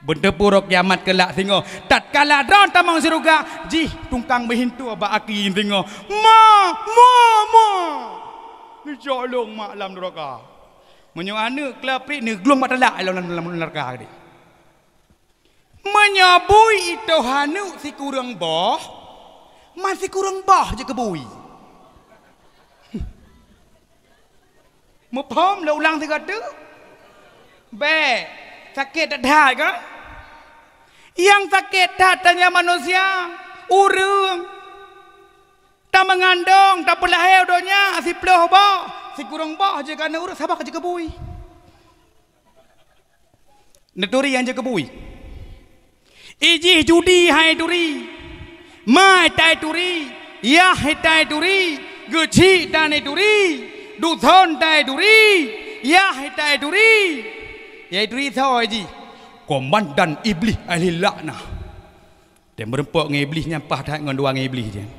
Beunteupeu uroe kiamat keulak singoh. Tatkala droe tamong syeuruga, jih tungkang meuhintu bak aki singoh, "Ma, ma, ma! Neucok lôn mak lam nuraka." Meunyoe aneuëk keulah prit neuglueng bak talak lam, lam, lam nuraka tadi. Meunyoe bui itôh aneuëk sikureueng boh, man sikureueng boh jeuet keu bui. Muphom lôn ulang sigoe teuk? Bék, sakét that-that kan? Nyang sakét that tanyoe manusia, ureuëng. Tameungandong, tapeulahé u donya, siploh boh, sikureueng boh jeuet keu aneuëk ureuëng, saboh jeuet keu bui. Neuturi nyang jeuet keu bui. Ijih judi hai turi, ma itai turi, yah itai turi, geuchik tan ituri, duthon tai turi, yah itai turi. Yah ituri soe jih? Komandan Iblih ahli laknah. Dan meureumpok ngon Iblih nyan paih that ngon dua ngon Iblih jih.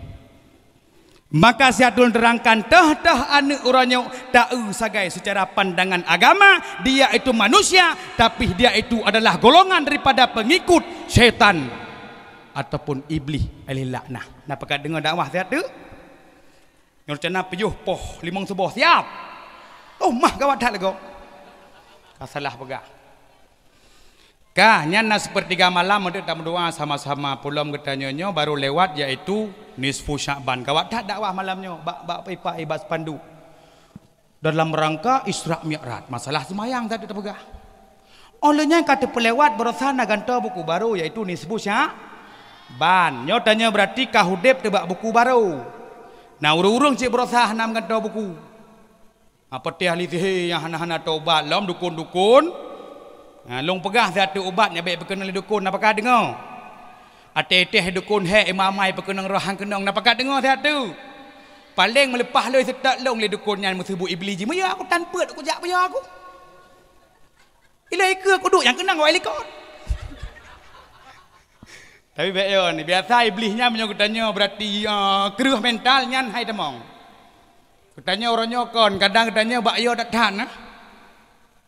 Maka siat ulôn terangkan, teuh-teuh aneuëk uroe nyoe taeu sagai seucara pandangan agama, dia itu manusia, tapi dia itu adalah golongan daripada pengikut syaitan ataupun Iblih alaihi laknah. Na pakat deungoe dakwah siat teuk? Nyoe rencana piôh poh limong suboh, siap? Oh, mah gawat that lagoe. Ka salah peugah. Ka, nyan na seupeurtiga malam untuk tameudoá sama-sama. Peulom geutanyoe nyoe baru lewat, yaitu nisfu Sya'ban. Gawat that dakwah malam nyoe bak, bak pipa iba spanduk. Dalam rangka Isra Mi'raj, masalah seumayang tadi teupeugah. Óh lheueh nyan ka teupeulewat baroesa na gantoe buku barô, yaitu nisfu Sya'ban. Nyoe tanyoe beurati ka udeb teuh bak buku barô. Na ureuëng-ureuëng cit baroesa hana meugantoe buku. Apa teuh ahli sihé nyang hana-hana tobat lom dukon-dukon. Ha, lôn peugah siat teuk ubat nyang bék peukeunong lé dukon, na pakat deungoe? Até teuh dukon hék imam-imam peukeunong roh han keunong, na pakat deungoe siat teuk? Paléng meuleupah lé seutot lôn lé dukon nyan meuseubu Iblih jih, "Meuyah aku tan peuet kujak peuyah aku. Ilée ikeue kuduek nyang keunong awai likot." Tapi bék yo, ni biasa Iblih nyan meunyoe geutanyoe beurati, eh, kreueh mental nyan hai tamong. Geutanyoe uroe nyoe kon, kadang geutanyoe bak yo that-that na.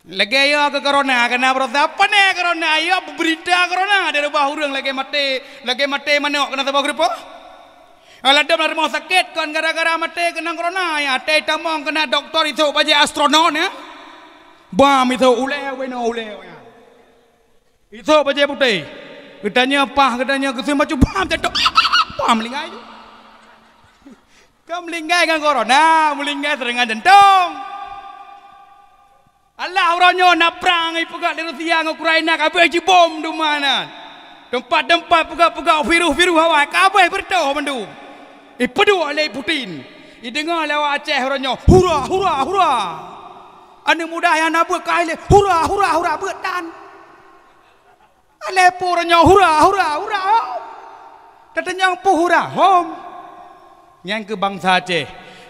Lagée yo keu corona, kana baroesa pane corona, yo beubeurita corona di reubah ureuëng lagée maté, lagée maté manok kana saboh geureupoh. Alah dom lam rumoh sakét kon gara-gara maté keunong corona, ya, até tamong keunan dokto isok bajée astronot, ya. Bam isok ulée weno ulée, ya. Isok bajée putéh. Geutanyoe pah, geutanyoe geuseum bacut bam jantong. Pah meulinggai. Ka meulinggai ngon corona, meulinggai seurangan jantong. Alah uroe nyoe na prang ipeugah lé Rusia ngon Ukraina, ka abéh jibom teuma nan. Teumpat-teumpat peugah-peugah virus-virus awai ka abéh beureutoh mandum. Ipeuduek lé Putin. Ideungoe lé awak Aceh uroe nyoe, "Hura, hura, hura!" Aneuk muda nyang na beuet ka ilée, "Hura, hura, hura!" Beuet tan. Alah peue uroe nyoe, "Hura, hura, hura!" Tatanyong peue hura, hom. Nyan keuh bansa Aceh.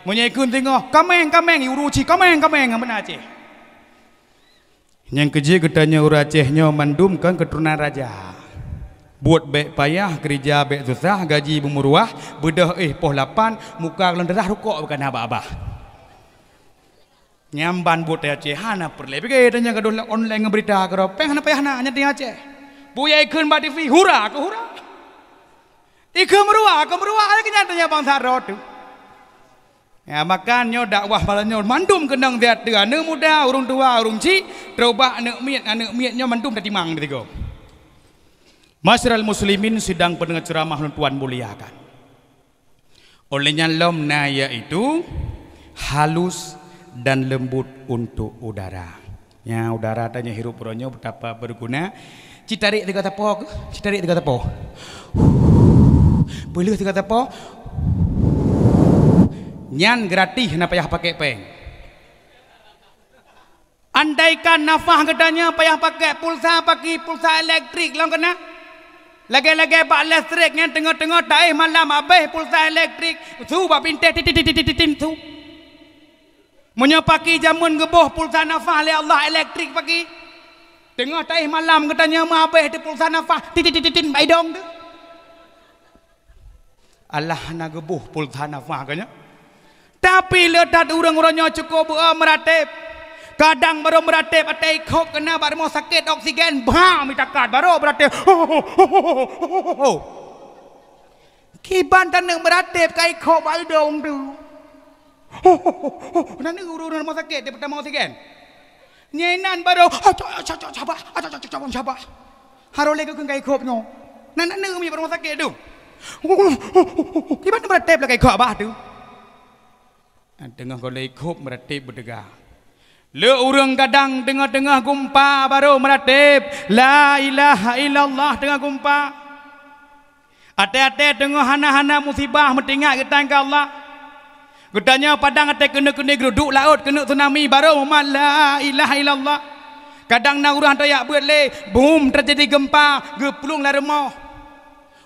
Meunyoe ikheun singoh, "Kaméng, kaméng!" Iuru cit, "Kaméng, kaméng!" Nyan meunan Aceh. Nyang keujeuet geutanyoe ureuëng Aceh nyoe mandum kon keuturonan raja. Buet bék payah, keurija bék susah, gaji beumeuruah, beudôh éh poh lapan, muka gohlom darah rukok bukan haba-haba. Nyan ban buet Aceh hana peureulée pike tanyoe gadoh lam online ngon beurita keudroe péng hana payah na nyan di Aceh. Peue nyang ikheun bak T V, hura keu hura. Ikheun meuruah keu meuruah, lagée nyan tanyoe bansa droe teuh. Ya, maka nyoe dakwah malam nyoe mandum keunong siat teuh aneuk muda, ureuëng tuha, ureuëng chik, trok bak aneuk miet, aneuk miet nyoe mandum tatimang di tigoe. Masyiral muslimin sidang pendengar ceramah lôn tuan muliakan. Oleh nyan lom na yaitu halus dan lembut untuk udara. Nya udara tanyoe hirup uroe nyoe betapa berguna. Citarék tiga tapo keuh, citarék tiga tapo. Peuleueh tiga tapo. Nyan gratis, hana payah pakai péng. Andaikan nafah geutanyoe payah pakai pulsa paki, pulsa elektrik lom keunan. Lagée-lagée bak listrik nyan teungoh-teungoh taéh malam abéh pulsa elektrik, su bak binteh titit titit titit su. Meunyoe paki jameun geuboh pulsa nafah lé Allah elektrik paki, teungoh taéh malam geutanyoe meuabéh teuh pulsa nafah titit titit titit bak idong teuh. Allah hana geuboh pulsa nafah geuh nyoe. Tapi le that ureuëng uroe nyoe cukup beu meuratéb. Kadang barô meuratéb até ikhôb keunan bak rumoh sakét oksigen bam itakat barô meuratéb. Kiban taneuk meuratéb ka ikhôb bak idong teuh. Ho, ho, ho, ho. Na ureuëng-ureuëng rumoh sakét di peutamong oksigen. Nyan inan barô, "Acok, acok, acok, sabah, acok, acok, acok, sabah." Harôh lé geukheun ka ikhôb nyoe. Na, na, na ureuëng rumoh sakét teuh. Kiban meuratéb lagée ikhôb abah teuh. Teungoh gohlom ikhôb meuratéb beuteuga. Le ureuëng kadang teungoh-teungoh gumpa barô meuratéb, "La ilaha illallah," teungoh gumpa. Até-até teungoh hana-hana musibah meutingat geutanyoe keu Allah. Geutanyoe padang até keuneuk-keuneuk geuduek laôt keuneuk tsunami barô mumat la ilaha illallah. Kadang na ureuëng hana tajak beuet lé, bum teujadi geumpa, geuplueng lam rumoh.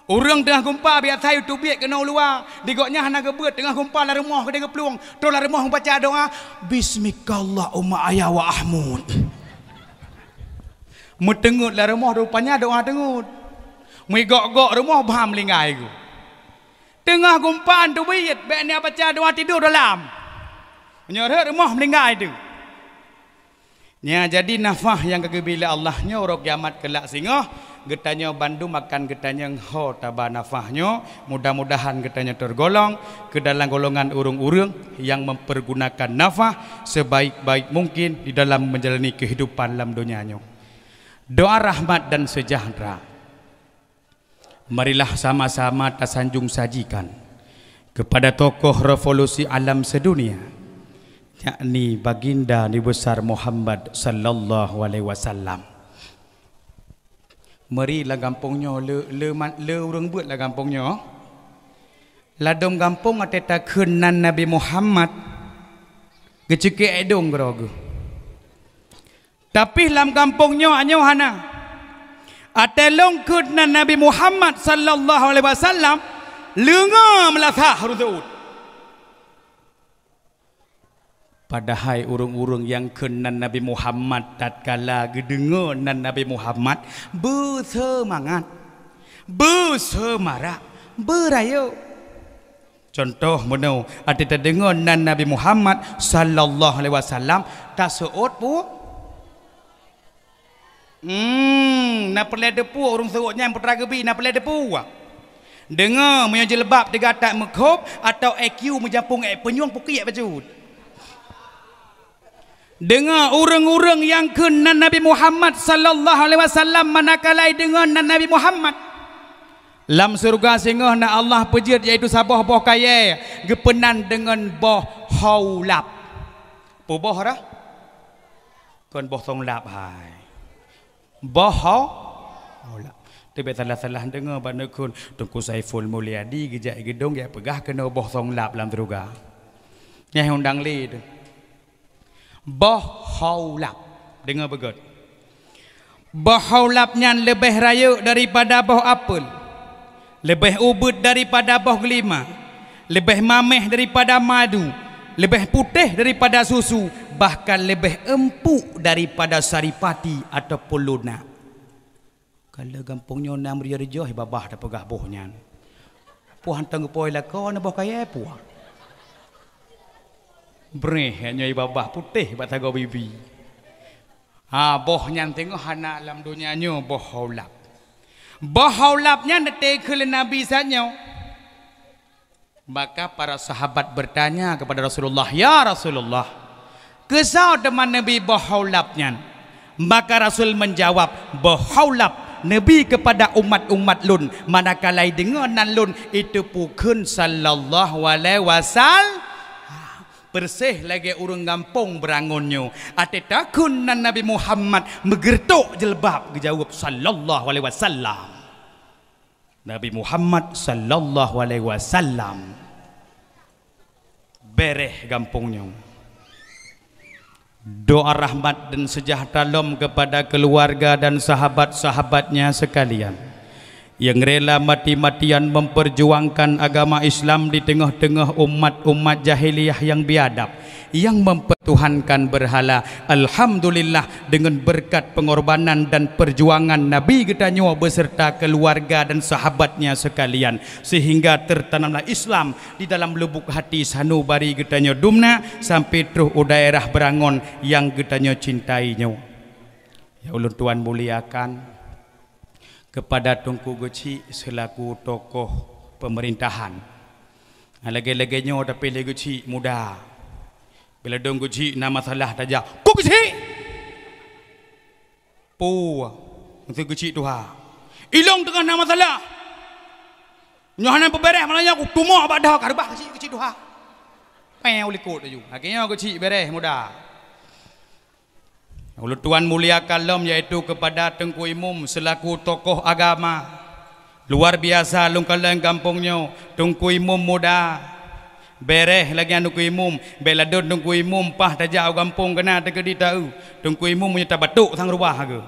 Ureuëng teungoh geumpa biasa yue teubiet keunoe u luwa, di gobnyan hana geubeuet teungoh geumpa lam rumoh keudeh geuplueng, troh lam rumoh baca doa, "Bismikallahumma ahya wa ahmud." Meuteungeut lam rumoh rupanya doa teungeut. Meugok-gok rumoh bah meulinggai geuh. Teungoh gumpa teubiet bék na baca doa tidur dalam. Meunyoe rhot rumoh meulinggai teuh. Nya jadi nafah nyang ka geubri lé Allah nyoe uroe kiamat keulak singoh, geutanyoe bandum akan geutanyoe ho taba nafah nyoe. Mudah-mudahan geutanyoe teurgolong keu dalam golongan ureuëng-ureuëng nyang mempergunakan nafah sebaik-baik mungkin di dalam menjalani kehidupan lam donya nyoe. Doa rahmat dan sejahtera. Marilah sama-sama tasanjung sajikan kepada tokoh revolusi alam sedunia, yakni Baginda Nabi Besar Muhammad sallallahu alaihi wasallam. Mari lam gampông nyoe le, le, le ureuëng beuet lam gampông nyoe. Ladôm gampông até takheun nan Nabi Muhammad geuceukiek idong keudroe geuh. Tapi lam gampông nyoe nyoe hana. Até lôn kheun nan Nabi Muhammad sallallahu alaihi wasallam leungoe meulasah ureuëng seuôt. Padahai ureuëng-ureuëng nyang kheun nan Nabi Muhammad tatkala geudeungoe nan Nabi Muhammad beuseumangat, beuseumarak, beurayeuk. Cuntoh meunoe, até tadeungoe nan Nabi Muhammad sallallahu alaihi wasallam taseuôt pu. Hmm, na peureulée teupeu ureuëng seuôt nyan putra geubi na peureulée teupeu. Deungoe, meunyoe jilbab teuga that meukhôb, atawa I Q meujampong ék peunyueng pukiek bacut. Deungoe, ureuëng-ureuëng nyang kheun nan Nabi Muhammad sallallahu alaihi wasallam, manakala deungoe nan Nabi Muhammad. Lam syeuruga singoh na Allah peujeuet, yaitu saboh boh kayée geupeunan deungon boh haulab. Peue boh rhah? Kon boh thong lab hai. Boh hau-, haulab. Teubiet salah-salah deungoe bak neukheun, Teungku Saiful Mulyadi geujak i geudong jak peugah keunoe boh thong lab lam syeuruga. Nyang undang lé teuh. Boh haulab. Deungoe beugét. Boh haulab nyan leubeh rayeuk daripada boh apel, leubeh ubit daripada boh geulima, leubeh maméh daripada madu, leubeh putéh daripada susu, bahkan leubeh eumpuk daripada saripati ataupun lunak. Ka lheueh gampông nyoe na meureujoh-reujoh babah tapeugah boh nyan. Poh hantom geupôi lakoe na boh kayée poh. Bréh nyoe babah putéh bak sagoe bibi. Ha, boh nyan teungoh hana lam donya nyoe boh haulab. Boh haulab nyan teuteukheun lé Nabi saat nyoe. Maka para sahabat bertanya kepada Rasulullah, "Ya Rasulullah, keusoe teuma Nabi boh haulab nyan?" Maka Rasul menjawab, "Boh haulab Nabi kepada umat-umat lôn, manakala deungoe nan lôn iteupeu kheun sallallahu alaihi wasal-." Persis lagée ureuëng gampông beurangon nyoe, até takheun nan Nabi Muhammad meugeureutok jilbab geujaweueb sallallahu alaihi wasallam. Nabi Muhammad sallallahu alaihi wasallam. Béréh gampông nyoe. Doa rahmat dan sejahtera lom kepada keluarga dan sahabat-sahabatnya sekalian yang rela mati-matian memperjuangkan agama Islam di tengah-tengah umat-umat jahiliyah yang biadab, yang mempertuhankan berhala. Alhamdulillah, dengan berkat pengorbanan dan perjuangan Nabi geutanyoe beserta keluarga dan sahabatnya sekalian, sehingga tertanamlah Islam di dalam lubuk hati sanubari geutanyoe dumna sampai troh u daerah Beurangon nyang geutanyoe cintai nyoe. Ya ulôn tuan muliakan kepada Teungku Geuchik selaku tokoh pemerintahan. Lagée-lagée nyoe tapi lé Geuchik muda. Bila dong Geuchik na masalah tajak, "Ku Geuchik!" Peue, meuseu Geuchik tuha. "Ilong teungoh na masalah. Nyoe hana peuberes malam nyoe, kutumok bak doh ka reubah Geuchik, Geuchik tuha." Péng ulikot laju. Akhirnya Geuchik beres muda. Ulôn tuan muliakan lom yaitu kepada Teungku Imum selaku tokoh agama. Luar biasa lôn kalon gampông nyoe, Teungku Imum muda. Beres lagée nyan Teungku Imum, bék ladon Teungku Imum paih tajak u gampông keunan teukeudi taeu. Teungku Imum meunyoe tabatok sang rubah geuh.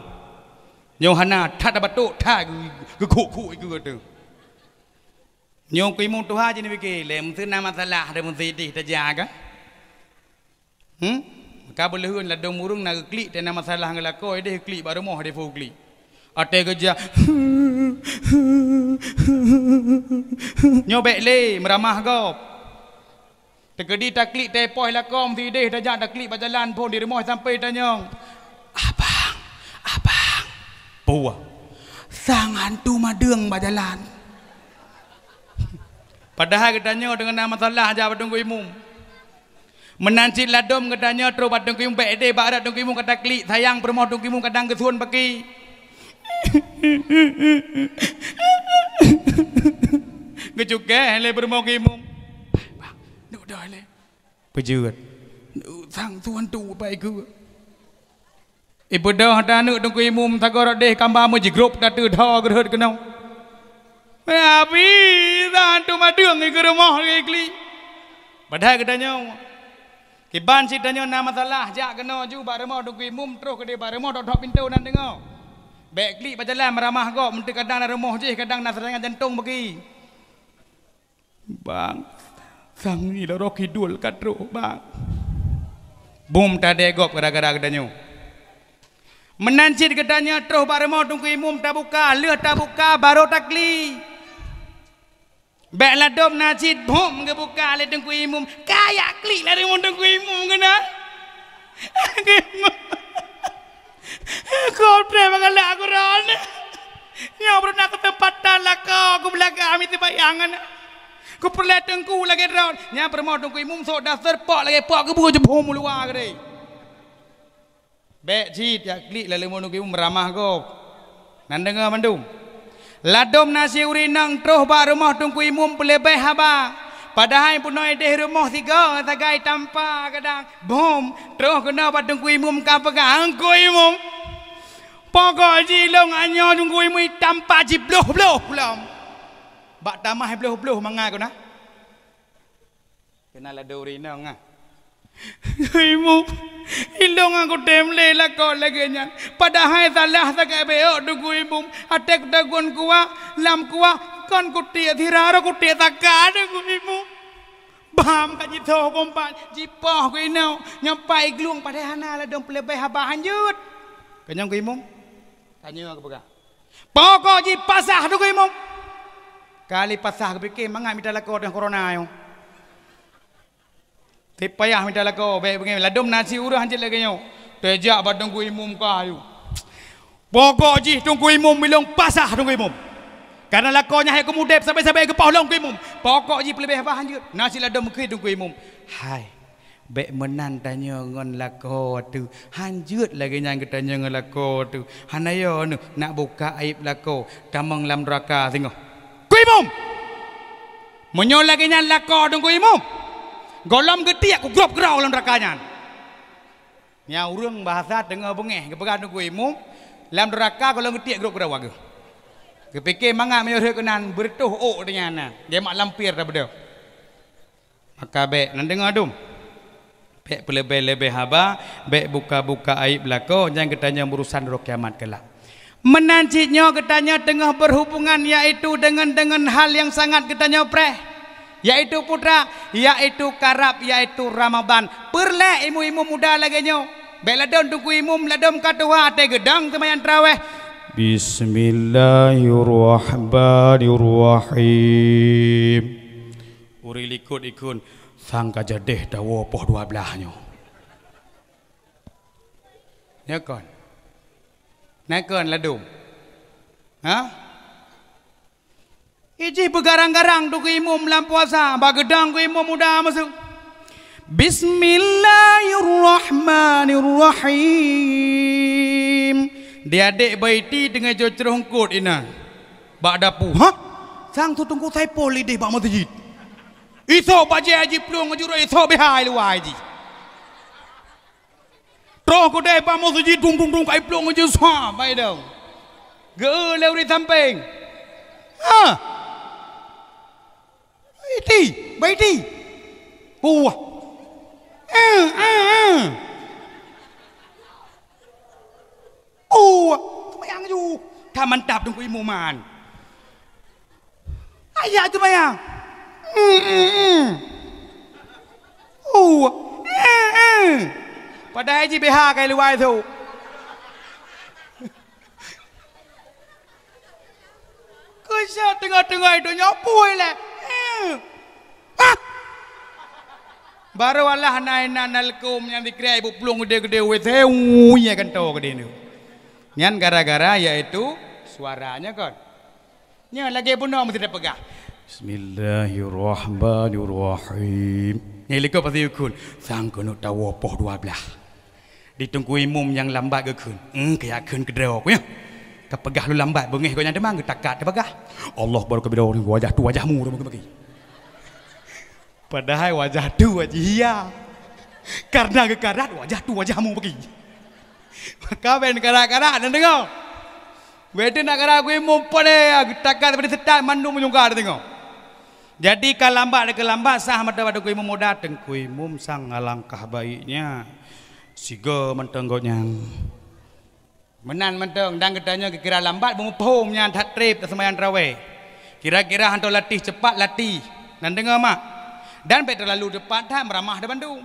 Nyoe hana that tabatok that geu-, geukhok-khok ikeue teuh. Nyoe Teungku Imum tuha jih neupike, lé meuseu na masalah, lé meuseu ideh tajak ka. Hmm? Ka beuleuheun ladom ureuëng na geuklik, teuh na masalah ngon lakoe, ideh klik bak rumoh, ideh pho klik. Até geujak. Nyoe bék lé, meuramah gob. Teukeudi taklik teuh poh lakoe, meuseu ideh tajak taklik bak jalan phon di rumoh sampai tanyong, "Abang, abang." Peue? "Sang hantu madeueng bak jalan." Padahai geutanyoe deungon na masalah jak bak Teungku Imum. Meunan cit ladom geutanyoe troh bak Teungku Imum, bék ideh bak rot Teungku Imum ka taklik, sayang peurumoh Teungku Imum kadang geusuon paki. Geucukée lé peurumoh Teungku Imum. Bang, bang, duek doh lé. Peujeuet. Sang tuan tu pai keu. Ibeudôh taneuk Teungku Imum sagoe rot deh kamba meujigrob tateudho geurhot keunoe. Meuabi, hantu madeueng ikeue rumoh lagée klik. Padahai geutanyoe. Kiban cit tanyoe na masalah, jak keunoe ju bak rumoh Teungku Imum, troh keudeh bak rumoh, dok-dok pintoe nan deungoe. Bék klik bak jalan meuramah gob, meunteuk kadang na rumoh jih, kadang na seurangan jantong bagi. Bang, sang nyoe lôn roh kidul ka troh, bang. Bum tadée gob gara-gara geutanyoe. Meunan cit geutanyoe troh bak rumoh Teungku Imum tabuka, lheueh tabuka barô taklik. Bék ladom na cit bum geubuka lé Teungku Imum, kajak klik lé rumoh Teungku Imum keunan. Koh treb bak galak Quran. Nyoe beureunak keuseumpatan Lakoe ku beulagak mita bayang nyan. Ku peureulée teungku lagée droe. Nyan peurumoh Teungku Imum sok daster pok lagée pok keubeue jibom u luwa keudeh. Bék cit jak klik laleumo Teungku Imum meuramah gob. Nan deungoe mandum. Ladom na si ureuëng inong troh bak rumoh Teungku Imum peuleubeh haba. Padahai bunoe ideh rumoh sigoe sagai tampa kadang. Bom, troh keunoe bak Teungku Imum ka peugah, "Teungku Imum, pokok jih lôn anyoe Teungku Imum tampa jibloh-bloh lom." Bak tamah bloh-bloh mangat keunoe. Keunan ladom ureuëng inong ah. Teungku Imum, ilong aku tem lé lakoe lagée nyan. Padahai salah sagai bék Teungku Imum. Até kutagun kuah, lam kuah kon kutiek sira roh kutiek saka Teungku Imum. Bam ka jithoh bompat, jipoh ku inoe, nyoe pai glung padahai hana ladom peuleubeh haba hanjeuet. Keunyoe Teungku Imum, tanyoe geupeugah. Pokok jih pasah Teungku Imum. Kali pasah geupike mangat mita lakoe teuh corona nyoe. Teuh payah mita lakoe, bék beungéh ladom na si ureuëng hanjeuet lagée nyoe. Teujak bak Teungku Imum ka ayu. Pokok jih Teungku Imum ilong pasah Teungku Imum. Karena lakoe nyan hai keumudeb sabe-sabe geupoh lom Teungku Imum. Pokok jih peuleubeh haba hanjeuet. Na si ladom meukeue Teungku Imum. Hai. Bék meunan tanyoe ngon lakoe teuh. Hanjeuet lagée nyan geutanyoe ngon lakoe teuh. Hana yo neuh nak buka aib lakoe, tamong lam nuraka singoh. Teungku Imum! Meunyoe lagée nyan lakoe Teungku Imum, gohlom geutiek kugrob keudroe lam nuraka nyan. Nyan ureuëng bahasa teungoh beungéh geupeugah Teungku Imum, lam nuraka gohlom geutiek grob keudroe geuh. Geupike mangat meunyoe rhot keunan beureutoh ôk teuh nyan na, geumat lampir tabeudôh. Maka bék, nan deungoe dum. Bék peuleubeh-leubeh haba, bék buka-buka aib lakoe, nyan geutanyoe meurusan uroe kiamat keulak. Meunan cit nyoe geutanyoe teungoh berhubungan, yaitu deungon, deungon hal nyang sangat geutanyoe preh, yaitu putra, yaitu karab, yaitu Ramadan. Peureulée imeum-imeum muda lagée nyoe. Bék ladom Teungku Imum, ladom ka tuha até geudong seumayang tarawéh. Bismillahirrahmanirrahim. Ureuëng likot ikheun, sang ka jadeh tawoe poh dua blaih nyoe. Nyoe kon. Nyoe kon ladom. Ha? Ijih beugarang-garang Teungku Imum lam puasa, bak geudong Teungku Imum muda masuk. Bismillahirrahmanirrahim. Di adek Baiti teungoh jicroh eungkôt inan. Bak dapu, ha? Sang tu Teungku Saipul ideh bak meuseujid. Isok bajée jiplueng jurok, isok bihai luwai jih. Troh keudeh bak meuseujid dung dung dung kai plueng jih sa bai dong. Geu lé ureuëng sampéng. Ha. Baiti, Baiti. Wah. Eh, eh, eh. Oh, seumayang ju. Ka mantap Teungku Imum man. Ayah seumayang. Hmm, hmm, hmm. Oh, eh, eh. Padahai jih B H kai luwai tu. Keusa teungoh-teungoh donya pui lé. Eh. Ah! Barô Allah na inan na leukôm nyang dikira ibu plueng gede-gede W C, ui, ya ganto gede nyoe. Nyan gara-gara yaitu suaranya kon. Nyoe lagée bunoe meusti tapeugah. Bismillahirrahmanirrahim. Nyang likot pasti ikheun, sang keuneuk tawoe poh dua blaih. Di Teungku Imum nyang lambat geukheun, "Eung, keu yakheun keudroe ku nyoe." Ka peugah lôn lambat, beungéh gobnyan teuma geutakat teupeugah, "Allah baru keubidor wajah tu wajahmu," bagi-bagi. Padahai wajah tu wajah iya. Karena geukarat wajah tu wajahmu bagi. Maka ben karat-karat dan dengar. Beda nak karat Teungku Imum pun eh, geutakat daripada setan mandum menyungka deungoe. Jadi ka lambat dan keulambat sah mata bak Teungku Imum muda, Teungku Imum sang alangkah baiknya sigoe mantong gobnyan. Meunan mantong dan geutanyoe geukira lambat beumuphom nyan that treb taseumayang tarawéh. Kira-kira hantom latih cepat latih. Nan deungoe mak. Dan bék teulalu cepat that meuramah dan bandum.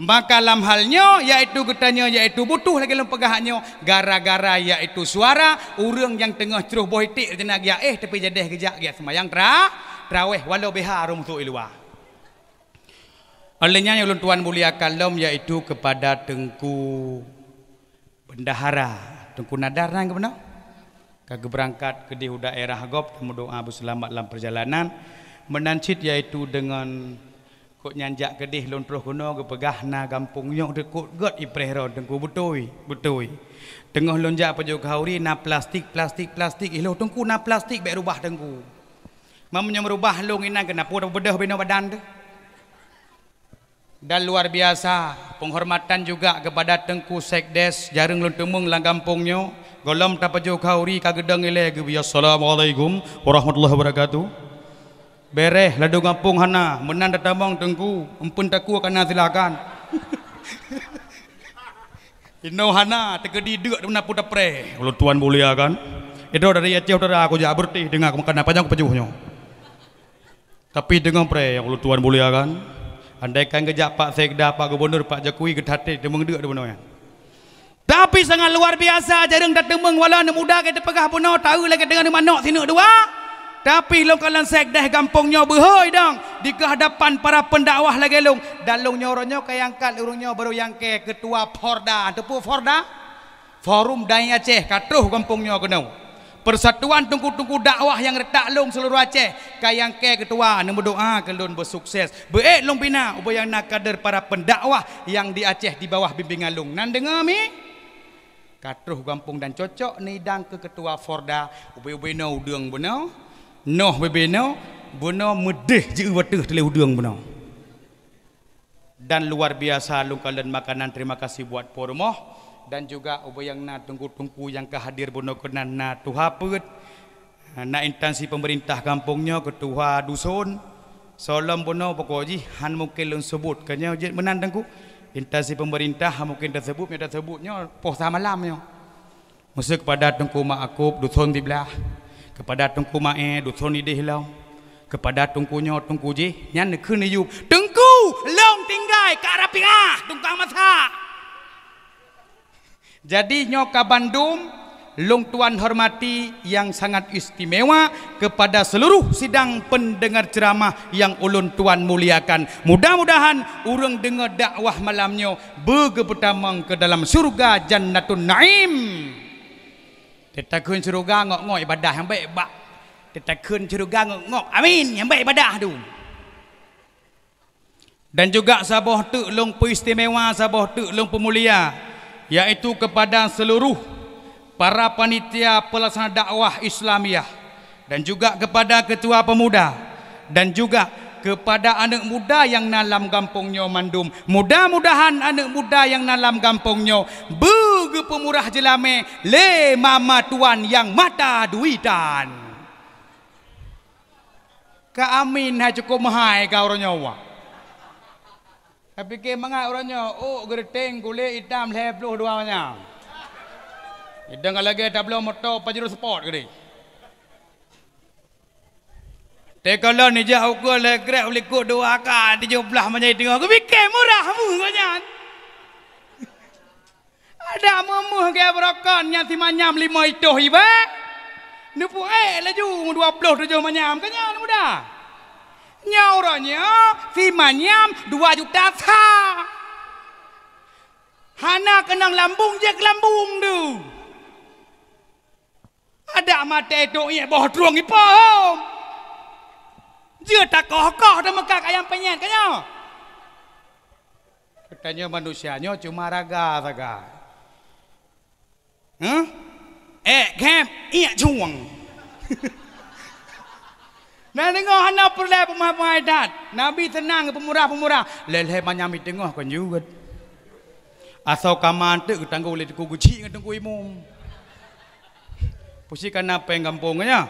Maka lam hal nyoe, yaitu geutanyoe, yaitu butuh lagée lôn peugah nyoe, gara-gara yaitu suara ureuëng nyang teungoh croh boh iték teunak geujak éh, tapi jadeh geujak geujak seumayang tra-, tarawéh walau B H rhom sôk i luwa. Oleh nyan ulôn tuan muliakan lom, yaitu kepada Teungku Bendahara, Teungku Nadar nan keupeue? Ka geubeurangkat keudeh u daerah gob, tameudoa beuseulamat lam peurjalanan. Meunan cit yaitu deungon kok nyan jak keudeh lôn troh keunoe geupeugah na gampông nyoe deukot gét ipreh droe Teungku, beutôi, beutôi. Teungoh lôn jak pajoh khauri na plastik, plastik, plastik, ilôh Teungku na plastik bék rubah Teungku. Meunyoe meurubah lôn inan keunapo tapeubeudoh binoe badan teuh. Dan luar biasa, penghormatan juga kepada Teungku Sekdes, jareueng lôn teumeung lam gampông nyoe, gohlom tapajoh khauri ka geudong ilée geubri, "Assalamualaikum warahmatullahi wabarakatuh." Bereh, ladôm gampông hana, meunan tatamong Teungku, empeun takue kana silakan. Inoe hana, teukeudi deuk meunan pun tapreh. Ulôn tuan mulia kan? Idroe dari Aceh Utara kujak beureuti deungon makanan panyang kupajoh nyoe. Tapi deungon preh nyang ulôn tuan mulia kan, andaikan geujak Pak Sekda, Pak Gubernur, Pak Jokowi geutateh teumeung deuk di bunoe nyan. Tapi sangat luar biasa, jareueng tateumeung walau aneuk muda ka teupeugah bunoe taeu lagée deungon manok sineuk dua. Tapi lôn kalon sekdes gampông nyoe beuhôi dong di keuhadapan para pendakwah lagée lôn. Dan lôn nyoe uroe nyoe ka nyang kat ureuëng nyoe barô nyang kée ketua Forda. Teupeu Forda? Forum Dai Aceh ka troh gampông nyoe keunoe. Persatuan teungku-teungku dakwah nyang reutak lôn seuluruh Aceh, ka nyang kée keutua, neumeudoa keu lôn beusukses. Beuék lôn bina ubak nyang na kader para pendakwah nyang di Aceh di bawah bimbingan lôn. Nan deungoe mi? Ka troh gampông dan cocok neudong keu keutua Forda, ubé-ubé noe udeueng bunoe, noh bebe noe, bunoe meudeh jeuet wateuh teuleh udeueng bunoe. Dan luar biasa lôn kalon makanan terima kasih buat po rumoh dan juga ubak nyang na teungku-teungku nyang ka hadir bunoe keunan na tuha peuet, na instansi pemerintah gampông nyoe, ketua dusun. Soe lom bunoe pokok jih han mungken lôn seubut, ka nyoe jeuet meunan teungku. Instansi pemerintah han mungken taseubut, meunyoe taseubut nyoe poh sa malam nyoe. Meuseu kepada Teungku Makub duson siblah, kepada Teungku Mae duson ideh lom, kepada teungku nyoe teungku jih, nyan neukheun neuyueb, "Teungku, lôn tinggai Kak Rapiah, tukang masak." Jadi nyoe ka bandum lôn tuan hormati nyang sangat istimewa kepada seluruh sidang pendengar ceramah nyang ulôn tuan muliakan. Mudah-mudahan ureuëng deungoe dakwah malam nyoe beugeupeutamong keu dalam syeuruga Jannatun Naim. Teutakheun syeuruga ngok-ngok ibadah nyang baik bak. Teutakheun syeuruga ngok-ngok. Amin. Nyang baik ibadah tu. Dan juga saboh teuk lôn peuistimewa, saboh teuk lôn peumulia, yaitu kepada seluruh para panitia pelaksana dakwah Islamiah. Dan juga kepada ketua pemuda dan juga kepada aneuk muda nyang na lam gampông nyoe mandum. Mudah-mudahan aneuk muda nyang na lam gampông nyoe beugeupeumurah jeulamé lé mama tuan nyang mata duitan. Ka amin hai cukup meuhai ka uroe nyoe. Ka pike mangat uroe nyoe, ôk geureuteng kulét itam lhée ploh dua manyam. Idong ka lagée tabloe moto Pajero Sport keudeh. Teuka lôn nijak ukeue lhée krek u likot dua ka tujoh blaih manyam teungoh. Kupike murah mu ngon nyan. Adak meuh-meuh gaya beurokon nyan simanyam lima itoh ibak. Neupeuék laju dua ploh tujoh manyam. Ka nyan muda. Nyoe uroe nyoe simanyam dua juta sa. Hana keunong lambung jeuet keu lambung tu. Adak maté tu ié boh trueng ipom. Jeuet takoh-koh dan meukat ayam penyet ka nyoe. Geutanyoe manusia nyoe cuma raga sagai. Huh? Ék gép, ié cueng. Na deungoe hana peureulée peumai-peumai that. Nabi seunang peumurah-peumurah. Lhée-lhée manyam i teungoh kon jeuet. Asoe ka manteuk geutanggong lé teungku geuchik ngon teungku imum. Pusi kana péng gampông nyan.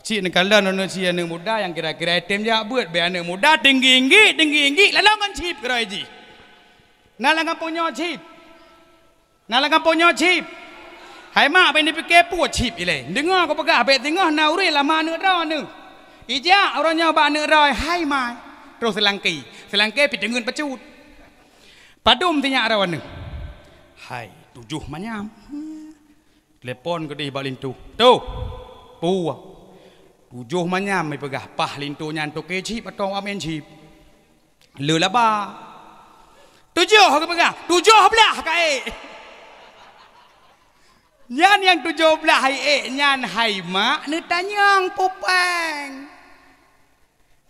Cit neukalon aneuk si aneuk muda nyang kira-kira item jak beuet, bèk aneuk muda tinggi-inggi, tinggi-inggi, lalu ngon chip keudroe jih. Na lam gampông nyoe chip. Na lam gampông nyoe chip. Hai mak, bèk neupike peue chip ilée. Deungoe kupeugah, bèk singoh na ureueng lama aneuk droe neuh. Ijak uroe nyoe bak aneuk droe, hai mai. Troh seulangké. Seulangké pih teungeut bacut. Padum sinyak droe neuh. Hai, tujoh manyam. Telepon keudeh bak linto. "Toh, peue?" "Tujoh manyam," ipeugah. Paih linto nyan toke chip atau amen chip. Le laba. "Tujoh," geupeugah. "Tujoh blaih ka ék." Nyan nyang tujoh blaih hai ék nyan hai mak neutanyong peue péng.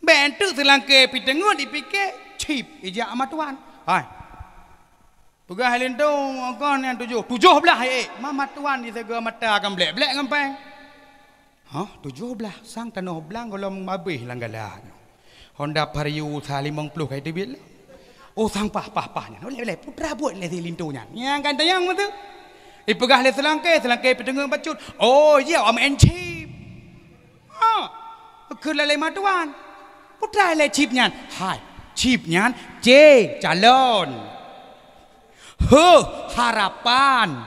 Bék teuk seulangké pih teungeut jipike, cip ijak matuan. Hai. Peugah hai linto, kon nyang tujoh, tujoh blaih hai ék. Ma matuan jisagoe mata akan blek-blek ngon péng. Hah, tujoh blaih sang tanoh blang gohlom habéh lam gala nyoe. Honda Vario sa limong ploh ka iteubiet lom. Oh, sang pah, pah, pah nyan. Uleh, uleh, putra buet lé si linto nyan. Nyang kan tanyong beutôi. Ipeugah lé seulangké, seulangké peuteungeut bacut. Oh, iya, awak meu'en chip. Ha, keu lalé matuan. Putra lé chip nyan. Hai, chip nyan C, calon. H, harapan.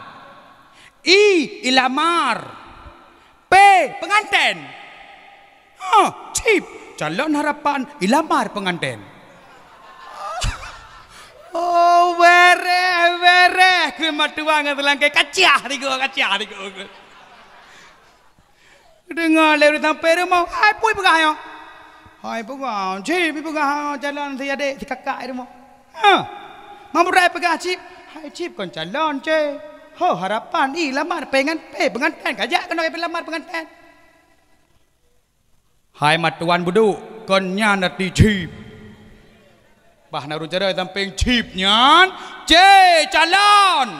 I, ilamar. P, penganten. Ha, chip. Calon harapan, ilamar penganten. Oh, bereh, bereh. Keu matuan ngon seulangké kacah tiga, kacah tiga. Deungoe lé ureueng sampai rumoh, hai peue peugah nyoe? Hai peugah, chip peugah, calon si adék, si kakak rumoh. Ha. Mamurai peugah chip, hai chip kon calon, chip. Ho, harapan, i, lamar, pengan-, pe-, penganten, kajak keunoe lamar penganten. Hai matuan buduk, kon nyan arti chip. Bah na ureueng cara sampéng chip nyan, C, calon.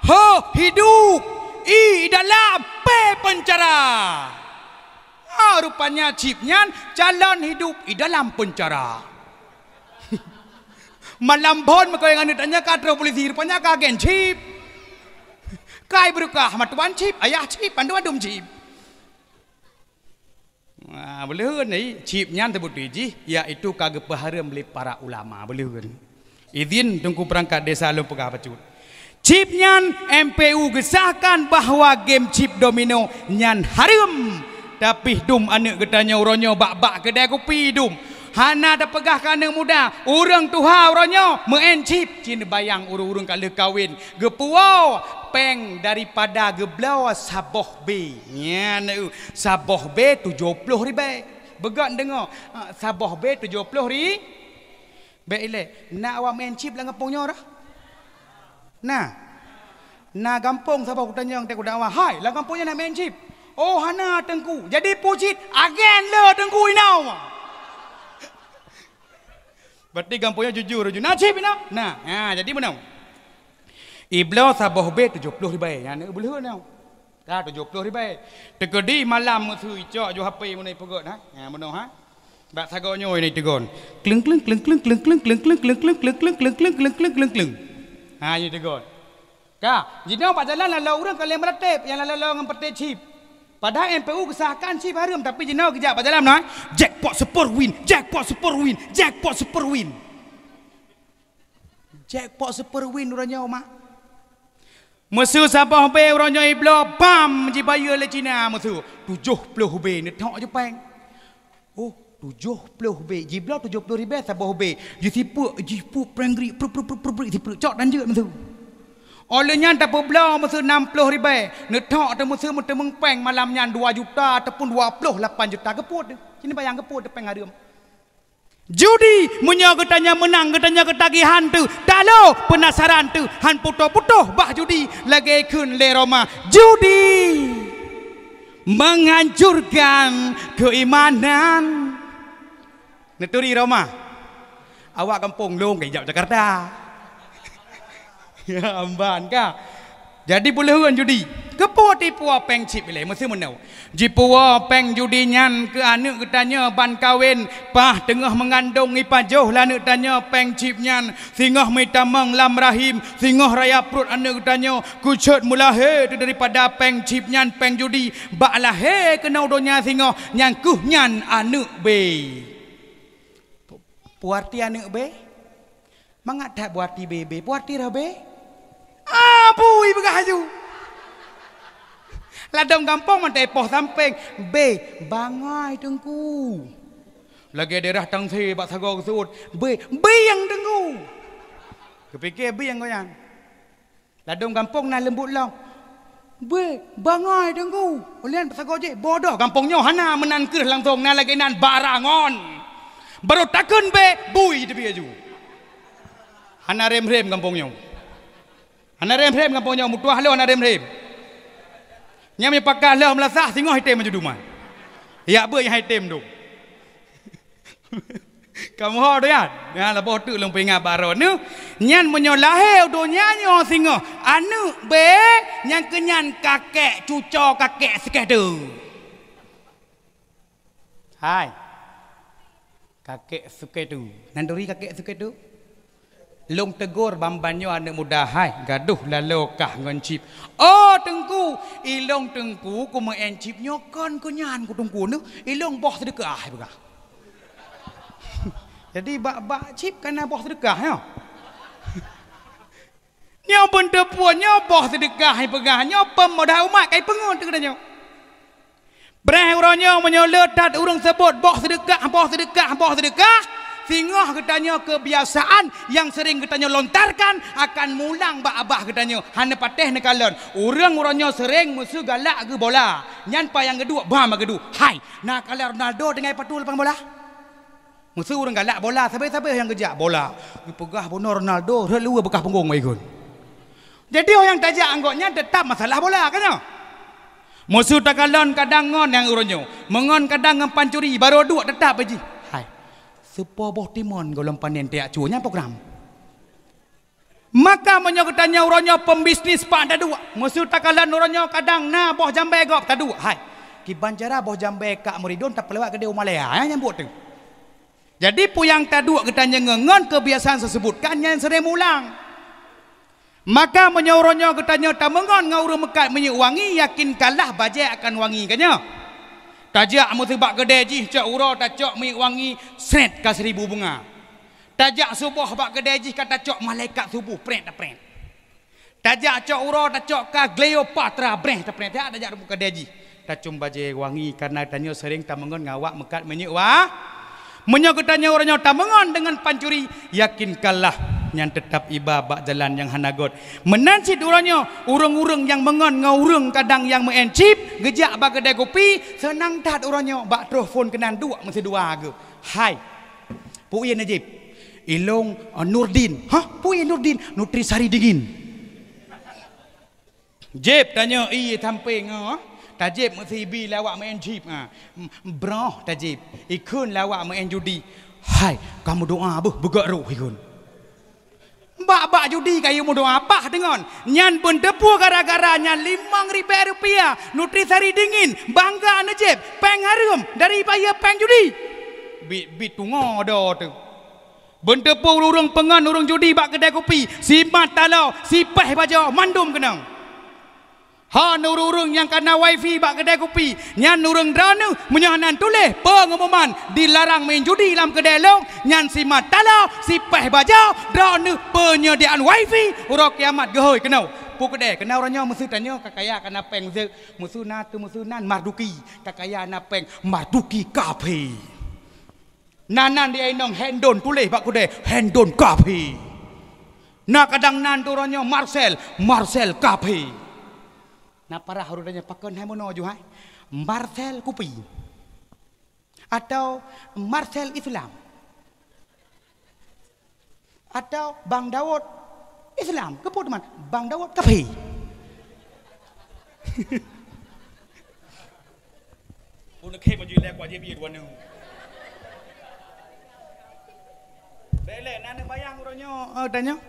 H, hidup. I, dalam. P, pencara. Ha, rupanya chip nyan calon hidup i dalam pencara. Malam phon meukawen ngon aneuk tanyoe ka troh polisi, rupanya ka agen chip. Kai beurukah, matuan chip, ayah chip, bandum-bandum chip. Ah, beuleuheun, eh, chip nyan teubeutôi jih, yaitu ka geupeuhareuem lé para ulama. Beuleuheun. Idhin Teungku Peurangkat Desa lôn peugah bacut. Chip nyan M P U geusahkan bahwa game chip domino nyan hareuem. Tapi dum aneuk geutanyoe uroe nyoe bak-bak keudai kupi dum. Hana tapeugah keu aneuk muda, ureueng tuha uroe nyoe meu'en chip. Cit neubayang ureueng-ureueng ka lheueh kawen. Geupuwoe péng daripada geubloe saboh bé. Nyan, eu, saboh bé tujoh ploh ribèe. Beugöt deungoe, ha, saboh bé tujoh ploh ri-, bék ilée. Na awak meu'en chip lam gampông nyoe dah? Na. Na gampông saboh kutanyong teuh kudakwah, "Hai, lam gampông nyoe na meu'en chip?" "Oh, hana, Teungku." "Jadi peue cit, agen le Teungku inoe." Berarti gampông nyoe jujur, jujur. Na chip inoe? Na. Ha, jadi meunoe. Ibloe saboh bé tujoh ploh ribèe. Nyan beuleuheun nyoe. Ka tujoh ploh ribèe. Teukeudi malam meusu icok ju H P meunoe ipeugöt, ha? Ha, meunoe, ha? Bak sagoe nyoe ini tegon. Kleng, kleng, kleng. Ha, ini tegon. Ka, jinoe bak jalan lalu ureueng ka lheueh meuratéb nyang lalu-lalu ngon peuté chip. Padahai M P U geusahkan chip hareuem, tapi jinoe geujak bak jalan meunoe, jackpot super win, jackpot super win, jackpot super win. Jackpot super win uroe nyoe, mak. Meusu saboh bé uroe nyoe ibloe, bam, jibayeue lé Cina meusu. Tujoh ploh bé neuthok ju péng. Oh, tujoh ploh bé. Jibloe tujoh ploh ribèe saboh bé. Jisipeuek, jipeuek péng grik, prup, prup, prup, prup, prup, sipeuek cok dan jeuet meusu. Óh lheueh nyan tapeubloe meusu nam ploh ribèe. Neuthok teumeusu meuteumeung péng malam nyan dua juta ataupun dua ploh lapan juta. Geupuet, sini bayang geupuet péng hareuem. Judi, meunyoe geutanyoe meunang, geutanyoe keutagihan teuh, talo peunasaran teuh, han putôh-putôh bah judi, lagèe kheun lé Roma, judi menghancurkan keimanan. Neuturi Roma, awak gampông lôn ka ijak Jakarta. Ya, amban ka. Jadi, peuleuheuen judi. Keupeue tipu péng chip ilée meusi meunoe? Jipuwoe péng judi nyan keu aneuk geutanyoe ban kawen, paih teungoh meungandong ipajoh lé aneuk tanyoe péng chip nyan, singoh meutamong lam rahim, singoh raya pruet aneuk geutanyoe, keucot meulahé teuh daripada péng chip nyan, péng judi, bak lahé keunoe donya singoh, nyang kheueh nyan aneuk bé. Peue arti aneuk bé? Mangat that peue arti bé-bé, peue arti roh bé? Ah, bui peugah laju. Ladôm gampông mantong poh sampéng, bé, bangai Teungku. Lagèe daerah Tangse bak sagoe geuseut, bé, bieng Teungku. Geupike bieng gobnyan. Ladôm gampông na leumbot lom. Bé, bangai Teungku. Ulôn peusagoe jih, bodoh gampông nyoe hana meunan kreueh langsông na lagèe nan barangon. Barô takheun bé, bui teubiet laju. Hana rem-rem gampông nyoe. Hana rem-rem gampông nyoe, meutuah lôn hana rem-rem. Nyang meupakat lheueh meulasah singoh item maju duma. Yak beuet nyang item tu. Kamoe ho tu ya. Nah, leubeh teuk lôn peuingat bak droeneuh. Nyan meunyoe lahé u donya nyoe singoh aneuk bé nyang keunyan kakek cuco kakek sikeudeu. Hai. Kakek sikeudeu. Nan turi kakek sikeudeu? Lôn teugor ban-ban nyoe aneuk muda hai, gadoh laloe kah ngon cip. Oh, Teungku, ilôn Teungku kumeu'en cip nyoe kon keu nyan ku Teungku neuh, ilôn boh seudeukah peugah. Jadi bak-bak cip kana boh seudeukah nyoe. Nyoe beunteupue nyoe boh seudeukah hai peugah nyoe peumudah umat kai peungeut geutanyoe. Preh uroe nyoe meunyoe le that ureuëng seubot boh seudeukah, boh seudeukah, boh seudeukah, singoh geutanyoe keubiasaan nyang sering geutanyoe lontarkan akan mulang bak babah geutanyoe hana patéh neukalon. Ureuëng uroe nyoe sering meuseu galak geubola, nyan payang geuduek bam geuduek. Hai, na kalon Ronaldo tinggai patu lapang bola? Meuseu ureuëng galak bola sabe-sabe nyang geujak bola. Geupeugah bunoe Ronaldo rhot luwa beukah punggong ikon. Jadi nyang tajak anggok nyan teutap masalah bola kan nyoe. Meuseu takalon kadang ngon nyang uroe nyoe, meungon kadang ngon pancuri barô duek teutap jih. Hai. Seupôt boh timon gohlom panen tiak cue nyan program. Maka meunyoe geutanyoe uroe nyoe pembisnis pak taduek, meuseu takalon uroe nyoe kadang na boh jambée gob taduek, hai. Kiban cara boh jambée kak meuridon tapeuliwat keudeh u Malaya, eh, nyang buet tu. Jadi peue nyang taduek geutanyoe ngon keubiasaan teusebut kan nyan sering mulang. Maka meunyoe uroe nyoe geutanyoe tameungon ngon ureuëng meukat minyeuk wangi, yakin kalah bajée akan wangi ka nyoe. Tajak meuseu bak keudée jih cok uroe tacok minyeuk wangi, sret ka seribu bunga. Tajak suboh bak keudée jih ka tacok malaikat suboh prét-prét. Tajak cok uroe tacok ka Cleopatra breh tepreh tajak rumput keudée jih. Tacom bajée wangi karena tanyoe sering tameungon ngon awak meukat minyeuk wa. Meunyoe geutanyoe uroe nyoe tameungon deungon pancuri, yakin kalah nyan teutap iba bak jalan nyang hana got. Meunan cit uroe nyoe ureuëng-ureuëng nyang meungon ngon ureuëng kadang nyang meu'en cip geujak bak keudée kupi, seunang that uroe nyoe bak troh phon keunan duek meuseu dua geuh. Hai. Peue ie Najib? Ilôn, eh, Nurdin. Hah? Peue ie Nurdin? Nutrisari dingin. Jib tanyoe ie sampéng, oh. Tajib meusibi lé awak meu'en jib, ah. M-, broh tajib. Ikheun lé awak meu'en judi. Hai, kamoe doa beuh beugok roh ikheun. Bak-bak judi kayue meudoa pah deungon. Nyan beunteupue gara-gara nyan limong ribée rupiah, nutrisari dingin, bangga Najib, péng hareuem dari bayeue péng judi. Bit-bit tungoe do teuh. Beunteupeu ureuëng peungon ureuëng judi bak keudée kupi, simat taloe, sipéh bajoe, mandum keunong. Hana ureuëng-ureuëng nyang kana wifi bak keudée kupi, nyan ureuëng droeneueh meunyoe hana tuléh peungumuman dilarang main judi lam keudée lôn, nyan simat taloe, sipéh bajoe, droeneueh penyediaan wifi, uroe kiamat geuhôi keunoe. Peue keudée, keunoe uroe nyoe meuseu tanyoe ka kaya kana péng meuseu, meuseu na teuh meuseu nan Marduki, ka kaya na péng Marduki Cafe. Na nan di inong Hendon tuléh bak keudée, Hendon Cafe. Na kadang nan tu uroe nyoe Marcel, Marcel Cafe. Na parah ureuëng nyan pakon hai meunoe ju hai. Marcel Kupi. Atau Marcel Islam. Atau Bang Daud Islam, keupeue teuma Bang Daud Cafe. Pun khe maju lé kuat je biye dua neu. Belek na neubayang uroe nyoe, eh, tanyoe.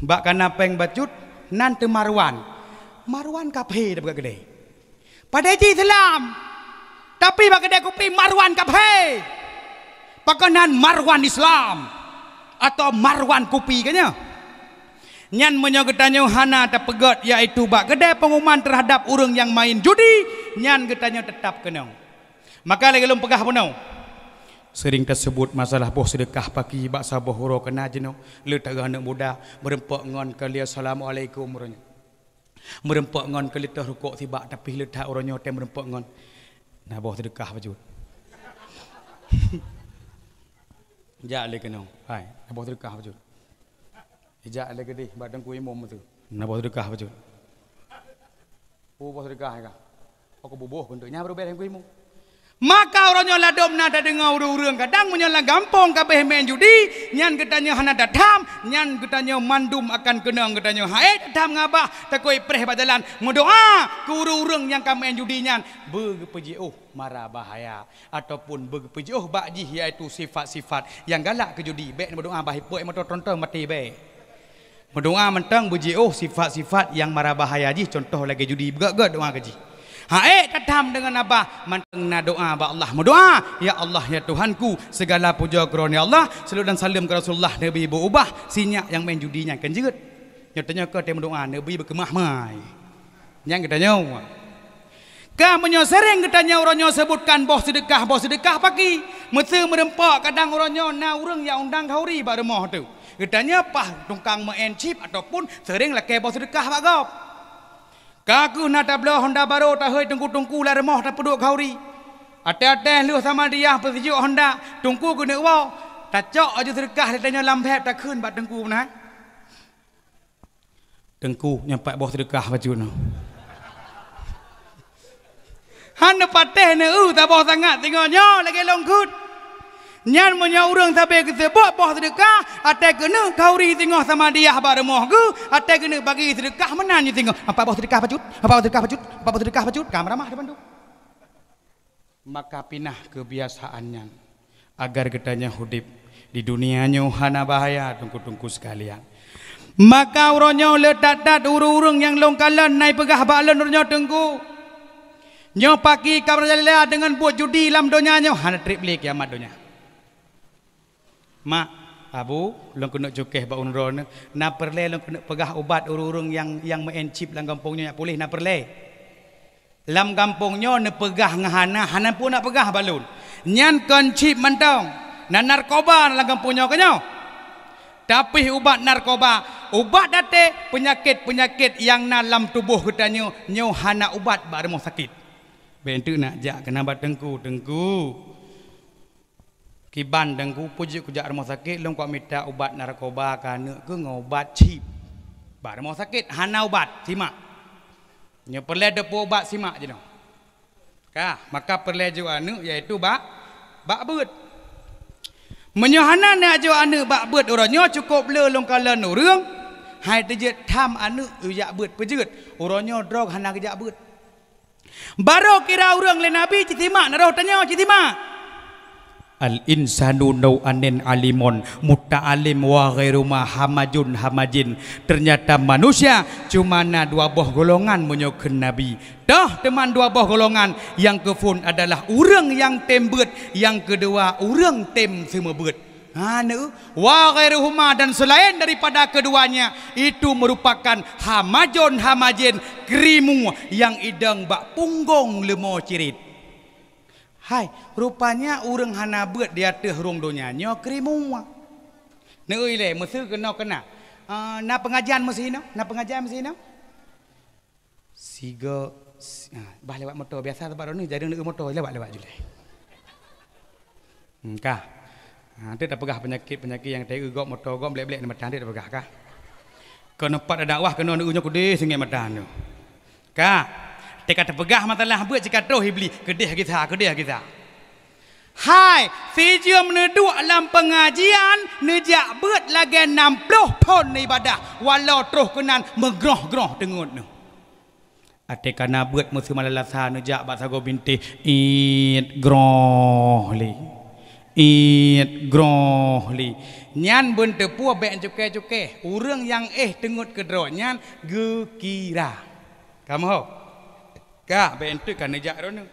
Bak kana péng bacut nan teu Marwan. Marwan Cafe dah peugah keudée. Padahai jih Islam. Tapi bak keudée kupi Marwan Cafe. Pakon nan Marwan Islam atau Marwan Kupi ka nyoe. Nyan meunyoe geutanyoe hana tapeugét, yaitu bak keudée pengumuman terhadap ureuëng nyang main judi, nyan geutanyoe teutap keunong. Maka lagée lôn peugah bunoe, sering teusebut masalah boh seudeukah paki bak saboh uroe keuna jinoe, le taeu aneuëk muda meureumpok ngon keu lheueh assalamualaikum uroe nyoe. Meureumpok ngon keu lheueh rukok sibak, tapi le that uroe nyoe tém meureumpok ngon. Na boh seudeukah bacut. Jak lé keunoe. Hai, na boh seudeukah bacut. Ijak lé keudeh bak teungku imum tu. Na boh seudeukah bacut. Peue boh seudeukah ka? Aku buboh keuneuk nyan baru bèe teungku imum. Maka uroe nyoe ladom na tadeungoe ureuëng-ureuëng kadang meunyoe lam gampông ka abéh meu'en judi, nyan geutanyoe hana tatham, nyan geutanyoe mandum akan keunong geutanyoe. Hai tatham ngon abah, takot ipreh bak jalan, meudoa keu ureuëng-ureuëng nyang ka meu'en judi nyan, beugeupeujeuôh mara bahaya ataupun beugeupeujeuôh bak jih, yaitu sifat-sifat nyang galak keu judi. Bék meudoa bah ipok moto tronton maté bék. Meudoa mantong beujiôh sifat-sifat nyang mara bahaya jih, cuntoh lagée judi, beugét-gét doa keu jih. Haék tatham deungon abah, mantong na doa bak Allah. Meudoa, "Ya Allah, ya Tuhanku, segala puja keu Droeneuh ya Allah, seulaweuet dan saleuem keu Rasulullah, neubi beu ubah si nyak nyang meu'en judi nyan keu jeuet." Nyoe tanyoe ka teuh meudoa, neubi beukeumah mai. Nyang geutanyoe. Ka meunyoe seuréng geutanyoe uroe nyoe seubutkan boh seudeukah, boh seudeukah paki. Meuseu meureumpok kadang uroe nyoe na ureuëng nyang undang khauri bak rumoh teuh. Geutanyoe paih tukang meu'en chip ataupun seuréng lakée boh seudeukah bak gob. Ka kheueh na tabloe honda barô tahôi teungku-teungku lam rumoh tapeuduek khauri. Até-até lheueh sama diah peusijuek honda, teungku keuneuk woe. Tacok aju seudeukah lé tanyoe lam bheb takheun bak teungku meunan. Teungku, nyoe pat boh seudeukah bacut nyoe. Han neupatéh neu-eu saboh sangat singoh nyoe lagée lôn kheun. Nyan meunyoe ureuëng sabe geuseubot boh seudeukah, até keuneuk khauri singoh sama diah bak rumoh geuh, até keuneuk bagi seudeukah meunan nyoe singoh. Ampat boh seudeukah bacut, ampat boh seudeukah bacut, ampat boh seudeukah bacut, ka meuramah depan tu. Maka pinah keubiasaan nyan, agar geutanyoe udeb di dunia nyoe hana bahaya, teungku-teungku sekalian. Maka uroe nyoe le that-that ureuëng-ureuëng nyang lôn kalon na ipeugah bak lôn uroe nyoe teungku. Nyoe paki ka meujalela deungon buet judi lam donya nyoe hana treb lé kiamat donya. Mak, Abu, lôn keuneuk cukéh bak uneuen droeneuh, na peureulée lôn keuneuk peugah ubat ureuëng-ureuëng nyang, nyang meu'en chip lam gampông nyoe nyak puléh na peureulée. Lam gampông nyoe neupeugah ngon hana, hana peue nak peugah bak lôn. Nyan kon chip mantong, na narkoba lam gampông nyoe keunyoe. Tapi ubat narkoba, ubat até peunyakét-peunyakét nyang na lam tuboh geutanyoe nyoe hana ubat bak rumoh sakét. Bék enteuk nak jak keunan bak teungku, teungku. Kiban teungku, peue jeuet kujak rumoh sakét, lôn kuat mita ubat narkoba keu aneuk keuh ngon ubat chip. Bak rumoh sakét hana ubat, simak. Nyoe peureulée teupeu ubat simak jinoe. Ka, maka peureulée jok aneuk yaitu bak, bak beuet. Meunyoe hana neujok aneuk bak beuet uroe nyoe cukôp le lôn kalon ureuëng, hai teujeuet tham aneuk ijak beuet peujeuet. Uroe nyoe droe hana geujak beuet. Barô kira ureuëng lé Nabi cit simak, na roh tanyoe cit simak. Al-insanu nau'anin alimun, muta'alim wa ghairu ma hamajun hamajin. Ternyata manusia cuma na dua boh golongan meunyoe kheun Nabi. Toh teuma dua boh golongan, nyang keuphon adalah ureuëng nyang tem beuet, nyang keudua ureuëng tem seumeubeuet. Ha, neu, wa ghairuhuma, dan selain daripada keduanya, itu merupakan hamajun hamajin, krimu nyang idong bak punggong leumo cirit. Hai, rupanya ureuëng hana beuet di ateueh rhueng donya nyoe krimu. Neu ilée, meuseu keunoe keuna. Ah, na peungajian meusinoe, na peungajian meusinoe. Sigo, si, ah, bah lewat moto. Biasa sabab droeneuh jareueng lewat moto, lewat-lewat julée. Hmm, ka. Ha, teuh tapeugah peunyakét-peunyakét nyang teu gob moto gob blek-blek ni mata teuh tapeugah ka. Keuneuk pat dakwah keunoe neu nyoe keudeh singoh mata nyoe. Ka. Teuka tapeugah masalah beuet cit ka troh Iblih, keudeh gisa, keudeh gisa. Hai, sijeuem neuduek lam peungajian, neujak beuet lagée nam ploh thon neuibadah, walau troh keunan meugroh-groh teungeut neuh. Até kana beuet meuseumalalasa neujak bak sagoe bintéh, it groh lé. It groh lé. Nyan beunteupue bék cuké-cuké. Ureuëng nyang éh teungeut keudroe nyan geukira. Kamoe ho? Ka bék enteuk ka neujak droeneuh.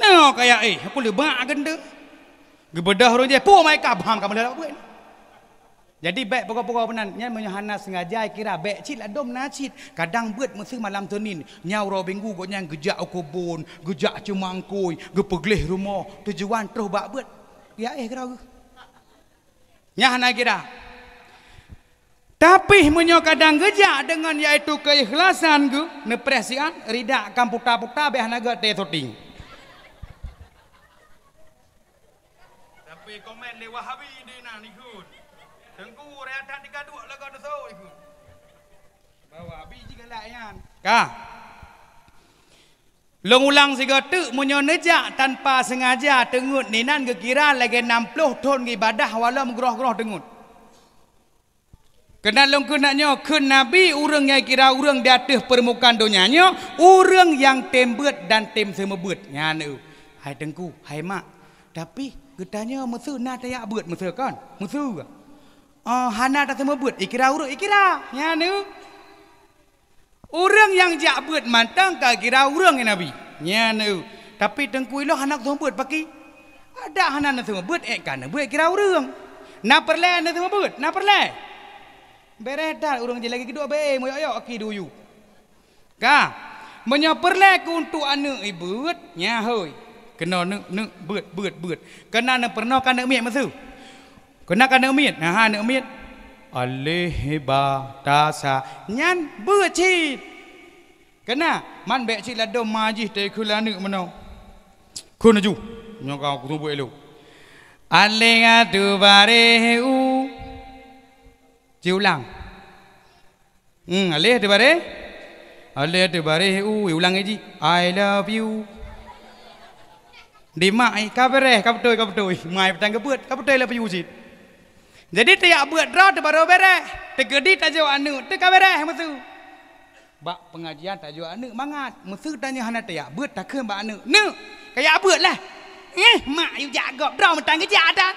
Nyoe kaya, eh, aku leubak geunteng. Geubeudôh ureuëng jih, puih mai ka bham ka meulelok buet. Jadi bék peugah-peugah meunan, nyan meunyoe hana sengaja kira bék cit ladom na cit. Kadang beuet meuseu malam Senin, nyan uroe Minggu gobnyan geujak u keubon, geujak ceumangkui, geupeugleh rumoh, tujuan troh bak beuet. Ya eh kira geuh. Nyan hana kira. Tapi meunyoe kadang geujak deungon yaitu keukhlasan geuh, neupreh siat, ridak kam puta-puta bék hana geuh teuh syuting. Tapi komen lé Wahabi di na ikut. Teungku rehat tiga dua laga dosa ikut. Bahwa Wahabi jigalak nyan. Ka. Lôn ulang sigoe teuk, meunyoe neujak tanpa seungaja teungeut, inan geukira lagée nam ploh thon geuibadah walau meugroh-groh teungeut. Keunan lôn keuneuk nyoe, kheun Nabi, ureuëng nyang kira ureuëng di ateueh peurmukaan donya nyoe, ureuëng nyang tem beuet dan tem seumeubeuet. Nyan, hai teungku, hai mak. Tapi geutanyoe meuseu na tajak beuet meuseu kon? Meuseu. Oh, hana taseumeubeuet, ikira ureuëng, ikira. Nyan, ureuëng nyang jak beuet mantong ka kira ureuëng ngon Nabi. Nyan, tapi teungku ilong hana seumeubeuet paki. Adak hana neuseumeubeuet, ék ka neubeuet kira ureuëng. Na peureulée neuseumeubeuet, na peureulée. Bereh that ureuëng jih lagée geuduek bée, muyok-yok aki duyu. Ka, meunyoe peureulée keu untuk aneuëk ibeuet, nya hôi. Keunoe neuk, neuk, beuet, beuet, beuet. Keunan peurunoe ka neuk miet meuseu. Keunan ka neuk miet, nah, neuk miet. Aleh ba ta sa. Nyan beuet cit. Keunan, man bék cit ladom ma jih teukeula aneuëk meunoe. Kheun laju. Nyoe ka kutubuek ilong. Aleh atu bareh u. Siulang. Hmm, aleh atu bareh. Aleh atu bareh u, ulang jih. I love you. Di mak, eh, ka bereh, ka beutôi, ka beutôi. Mai petang geubeuet, ka beutôi love you cit. Jadi tajak beuet droe teuh barô bereh. Teukeudi tajok aneuëk teuh ka bereh meuseu. Bak pengajian tajok aneuëk mangat. Meuseu tanyoe hana tajak beuet takheun bak aneuëk, "Neuk, kajak beuet lah." "Eh, mak, yue jak gob droe meutang geujak dah."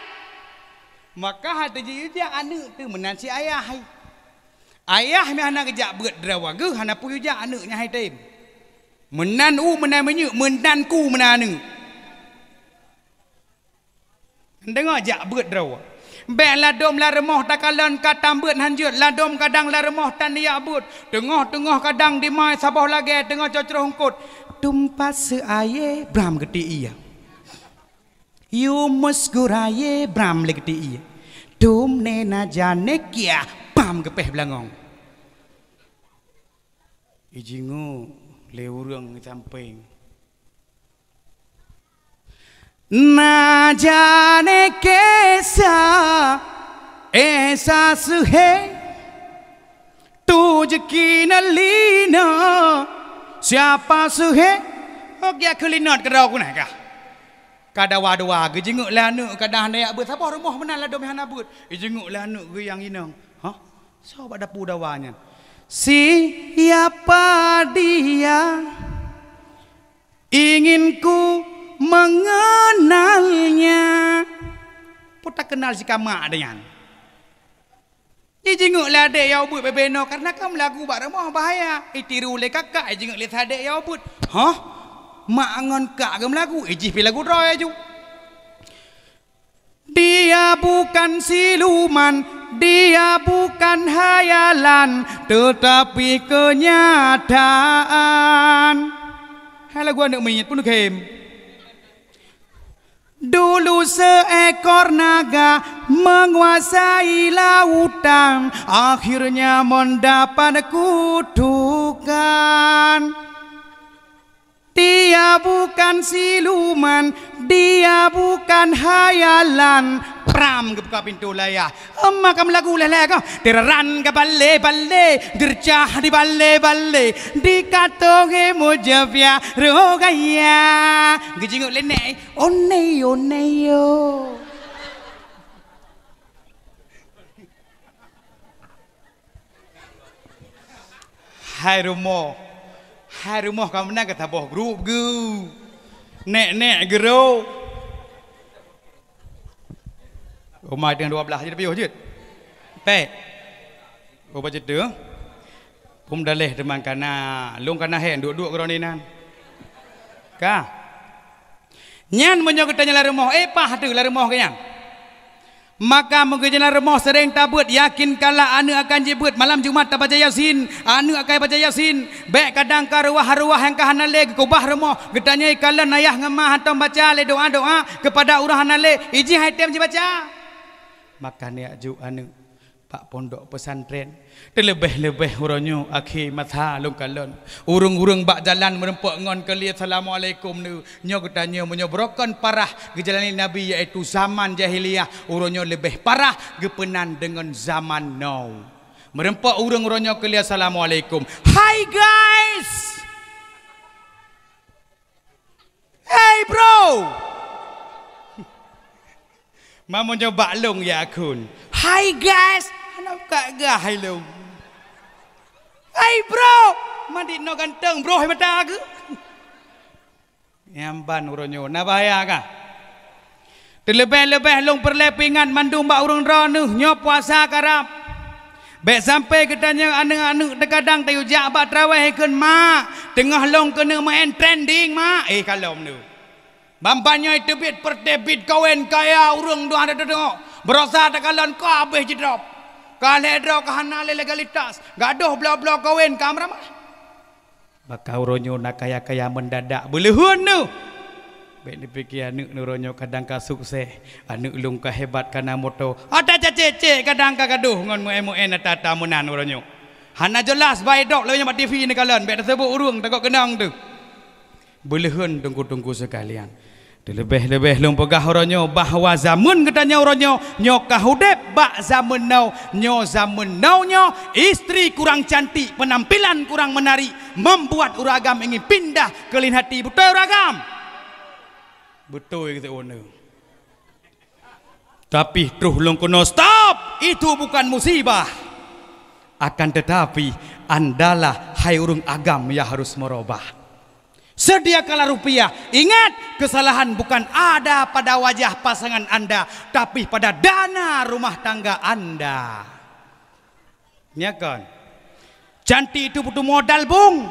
Maka hai teujak aneuëk teuh meunan si ayah hai. Ayah meuhana geujak beuet droe geuh hana peue jak aneuëk nyan hai tem. Meunan u meunan minyeuk, meunan ku meunan aneuëk. Deungoe jak beuet droe. Bék ladom lam rumoh takalon ka tambeuet hanjeuet, ladom kadang lam rumoh tan jak beuet. Teungoh-teungoh kadang dimai saboh lagée teungoh cocroh eungkot. Tumpat seu aye bram geuti iya. Yumus guraye bram lé geuti iya. Tum nena jane kia pam geupeh belangong. Ijingoe lé ureuëng sampéng. Na jane kesa esa suhe. Tu jeuki na lina siapa suhe. Oke aku linot keudroe ku nah kah. Ka dawa-dawa geujingeuk lé aneuëk kadang hana jak beuet saboh rumoh meunan ladom hana beuet. Geujingeuk lé aneuëk geuyang inong. Hah? Soe bak dapu dawa nyan? Siapa dia? Ingin ku mengenalnya. Pue takeunal si kamak ada nyan. Jijingeuk lé adék ya ubeuet bebe noe karena ka meulagu bak rumoh bahaya. Itiru lé kakak, ijingeuk lé sadék ya ubeuet. Hah? Mak ngon kak geumeulagu, ijih pi lagu droe aju. Dia bukan siluman, dia bukan hayalan, tetapi kenyataan. Hai lagu aneuëk miet pun khem. Dulu seekor naga menguasai lautan, akhirnya mendapat kutukan. Dia bukan siluman, dia bukan hayalan. Pram geubuka pintoe layah. Emak ka meulagu leh-leh kah? Tiraran ka bale-bale, geureucah di bale-bale, di katoe mujapia roh gaya. Geujingeuk lé nek, onei, onei yo. Hai rumoh. Hai rumoh ka meunan ka saboh grup geu. Nek-nek gero. Uma teuh dua belas jeuet piôh jeuet. Pek. Oh bajeuet teuh. Pum daleh teuma kana, lôn kana hé duek-duek keudroe nan. Ka. Nyan meunyoe geutanyoe lam rumoh, eh, paih teuh lam rumoh geuh nyan. Maka meunyoe geutanyoe lam rumoh seuréng tabeuet, yakinkanlah aneuëk akan jibeuet. Malam Jumat tabaca Yasin, aneuëk akan baca Yasin. Bék kadang ka ruah-ruah nyang ka hana lé geukeubah rumoh. Geutanyoe ikalon ayah ngon ma hantom baca lé doa-doa keupada ureuëng hana lé, ijih hai tem jibaca. Maka neujak jok aneuëk bak pondok pesantren. Teuleubeh-leubeh uroe nyoe akhé masa lôn kalon. Ureuëng-ureuëng bak jalan meureumpok ngon keu lé assalamualaikum neu. Nyoe geutanyoe meunyoe beurokon parah geujalani Nabi, yaitu zaman jahiliyah, uroe nyoe leubeh parah geupeunan deungon zaman now. Meureumpok ureuëng uroe nyoe keu lé assalamualaikum. Hai guys! "Hey, bro!" Mamu nyoe bak lôn ya akun. "Hi, guys!" Hana ka gah hai lôn. "Hey, bro!" Madit no ganteng, bro, hai mata aku. Nyang ban uroe nyoe, na bahaya kah? Teuleubeh-leubeh lôn peureulée peuingat mandum bak ureuëng droeneuh nyoe puasa karab. Bék sampai geutanyoe aneuëk-aneuëk teugadang tayue jak bak traweh ikheun, "Mak, teungoh lôn keuneuk meu'en trending, Mak." Eh, kalom nyoe. Ban-ban nyoe teubiet peureuteh bit kawen kaya ureuëng dua ratus teungoh. Baroesa takalon ka habéh jidrop. Ka lhée droe ka hana lé legalitas. Gadôh bloe-bloe kawen ka meuramah. Baka uroe nyoe na kaya-kaya meundadak beuleuheun neuh. Bék neupike aneuëk neuroe nyoe kadang ka sukses, aneuëk lôn ka hebat kana moto. Ata cacek-cek kadang ka gadôh ngon meu'en-meu'en ata-ata meunan uroe nyoe. Hana jeulaih baidok lagée nyoe bak T V neukalon, bék taseubut ureuëng takot keunong teuh. Beuleuheun teungku-teungku seukalian. Teuleubeh-leubeh lôn peugah uroe nyoe bahwa zameun geutanyoe uroe nyoe, nyoe ka udeb bak zameun now. Nyoe zameun now nyoe, istri kurang cantik, penampilan kurang menarik, membuat ureuëng agam ingin pindah keu lain hati. Beutôi ureuëng agam? Beutôi keu ureuëng. Tapi troh lôn keunoe stop, itu bukan musibah. Akan tetapi, andalah hai ureuëng agam yang harus merubah. Sediakanlah rupiah. Ingat, kesalahan bukan ada pada wajah pasangan anda, tapi pada dana rumah tangga anda. Nya kon. Cantik itu butuh modal, Bung.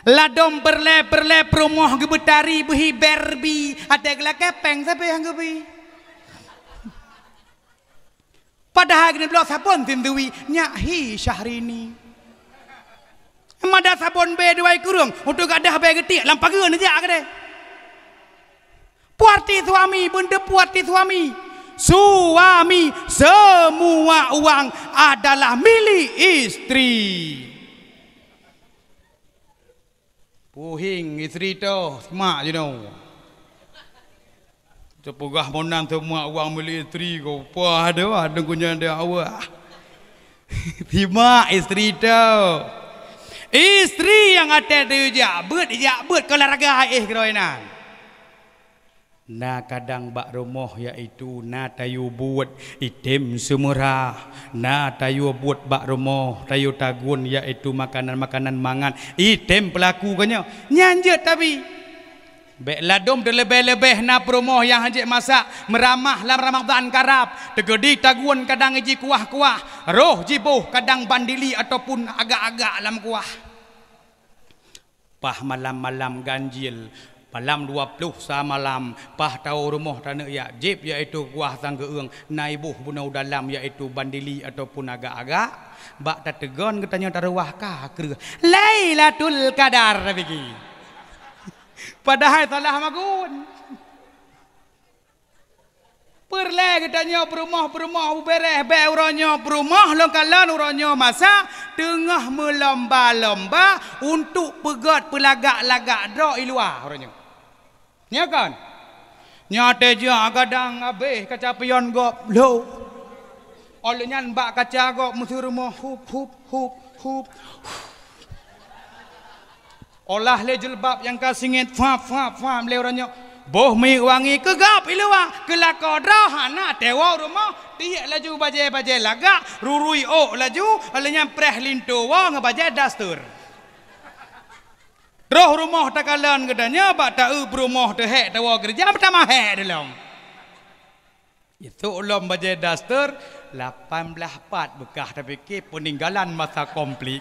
Ladom berle-berle peurumoh geubeutari beuhi Barbie, até geulakée péng sabe nyang geubi. Padahai keuneuk bloe sabon sindui, nyak hi Syahrini. Mada sabon bé dua kureueng, untuk gadah bé geutiek lam pageue neujak keudeh. Puati suami, beuneuteupeu puati suami. Suami, semua uang adalah milik istri. Puheng istri toh, simak jinoe. Teupeugah meunan teuma uang milik istri ko, pah deuh, adeungon nyan deuh awah. Simak istri toh. Istri nyang até teuh jak beuet, jak beuet keu laraga éh keudroe nan. Na kadang bak rumoh, yaitu na tayue buet item seumeurah, na tayue buet bak rumoh, tayue tagun, yaitu makanan-makanan mangat item peulaku geuh nyoe. Nyan jeuet tabi. Bék ladom teuleubeh-leubeh na peurumoh nyang hanjeuet masak meuramah lam Ramadhan karab, teukeudi tagun kadang jikuah-kuah, roh jiboh kadang bandili ataupun agak-agak lam kuah. Pah malam-malam ganjil, malam dua ploh sa malam, pah tawoe rumoh taneuk jak jieb, yaitu kuah sang geueueng, na iboh bunoe dalam, yaitu bandili ataupun agak-agak, bak tateugon geutanyoe taruwah ka kreueh Lailatul Qadar, tabiki. Padahai salah magun. Peureulée geutanyoe peurumoh-peurumoh beubeureh bék uroe nyoe, peurumoh lôn kalon uroe nyoe masa teungoh meulomba-lomba untuk peugét peulagak-lagak droe i luwa uroe nyoe. Nyo kon? Nyoe teuh jak gadang habéh kaca pion gob lhok. Óh lheueh nyan bak kaca gob meuseue rumoh hup, hup, hup, hup. Olah lé jilbab nyang ka singét, fap, fap, fap, lé uroe nyoe. Boh minyeuk wangi keu gob i luwa, keu lakoe droe hana teuwoe rumoh, tiek laju bajée-bajée lagak, rurui ôk laju, lheueh nyan preh linto woe ngon bajée daster. Troh rumoh takalon geutanyoe bak taeu peurumoh teuh hék tawoe keureuja, meutamah hék dilom. Isok lom bajée daster, lapan blaih pat beukah tapike peuninggalan masa konflik.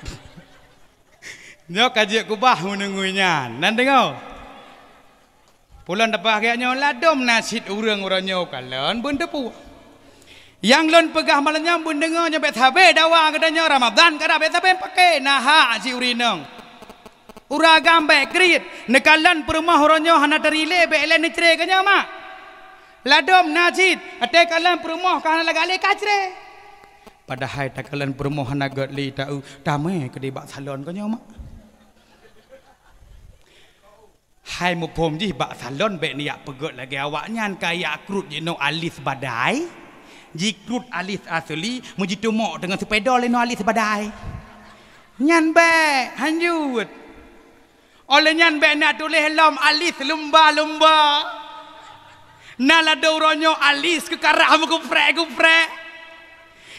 Nyoe ka jeuet keubah meunungui nyan. Nan deungoe? Pulon tapah gét nyoe ladom na cit ureuëng uroe nyoe kalon beuneuteupeu. Nyang lôn peugah malam nyoe beundeungoe nyoe bék sabe dawa geutanyoe Ramadhan kada bék sabe pake na hak cit ureuëng inong. Ureuëng agam bék kriet, neukalon peurumoh uroe nyoe hana teurilée bék lé neucre geuh nyoe mak. Ladom na cit, até kalon peurumoh ka hana lagak lé ka cre. Padahai takalon peurumoh hana gét lé taeu, tamé keudeh bak salon geuh nyoe mak. Hai muphom jih bak salon bék neujak peugét lagée awaknyan ka jak krut jinoe alis badai, jikrut alis asli, meujitumok teungoh seupedol inoe alis badai. Nyan bék, hanjeuet. Óh lheueh nyan bék na tuléh lom alis lumba-lumba. Na ladôm uroe nyoe alis keukarah meuguprek-guprek.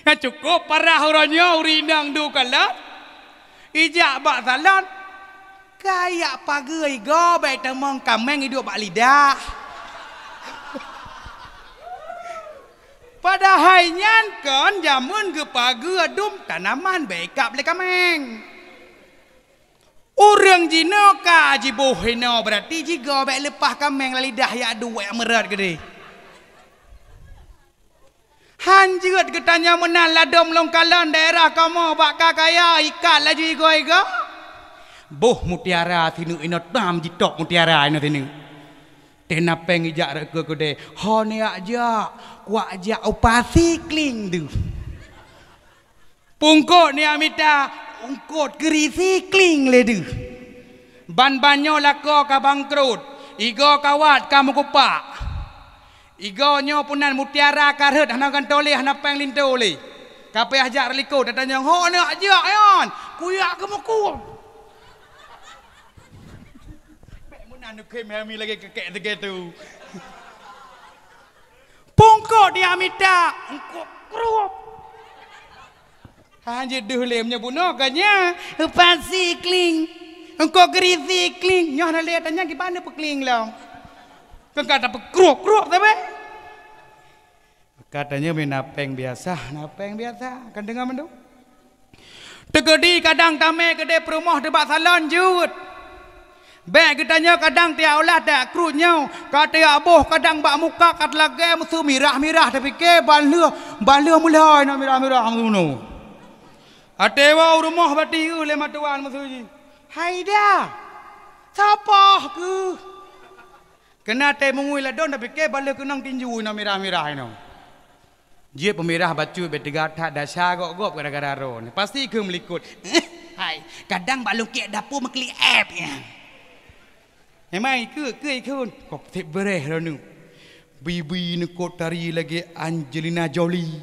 Nyang cukôp parah uroe nyoe ureueng inong duek kalon. Ijak bak salon. Kayak pageue igoe bék tamong kaméng iduek bak lidah. Padahai nyan kon jameun geupageue dum tanaman bék ikab lé kaméng. Ureueng jinoe ka jiboh inoe, beurati jigoe bék leupah kaméng lam lidah yak duek meurot keudeh. Han jeuet geutanyoe meunan ladôm lôn kalon daerah kamoe bak ka kaya ikat laju igoe-igoe. Boh mutiara sineuk inoe tam jitok mutiara inoe sineuk. Teuh na péng ijak rot keue keudeh, hon jak jak, kuak jak upasi kling deuh. Pungkot nyak mita, ungkot keurisi kling lé deuh. Ban-ban nyoe lakoe ka bangkrot, igoe kawat ka meukupak. Igoe nyoe peunan mutiara ka rhot hana gantoe lé, hana péng linto lé. Ka payah jak rot likot, tatanyong, "Ho aneuk jak nyan?" "Kuyak keu meukum." Bék meunan neukhém hami lagée keukék teuke tu. Pungkot nyak mita, ungkot krup. Han jeuet deuh lé meunyoe bunoe ka nyan, upasi kling. Ungkot keurisi kling. Nyoe hana lé tanyong kiban neupeu kling lom. Keu ka tapeukrup-krup sabe. Katanya meunan péng biasa, na péng biasa. Kan deungoe mandum. Teukeudi kadang tamé keudeh peurumoh teuh bak salon jeuet. Bék geutanyoe kadang tiak ulah tiak kruet nyoe, ka tiak boh kadang bak muka ka teulagée meusu mirah-mirah, tapike ban lheueh, ban lheueh mulhai na mirah-mirah meusu. Até woe u rumoh bati eu lé matuan meusu jih. "Haida, sapoh keuh?" Keunan tée meungui ladôm tapike ban lheueh keunong tinju inoe mirah-mirah inoe. Jeuet peumirah bacut bék teuga that dasa gop-gop gara-gara droeneuh. Pasti keuh meulikot. Hai, kadang bak lungkiek dapu meuklik éb nyan. Memang ikeu, keu ikeu. Kop sép beureh droeneuh. Bibi neukot tari lagée Angelina Jolie.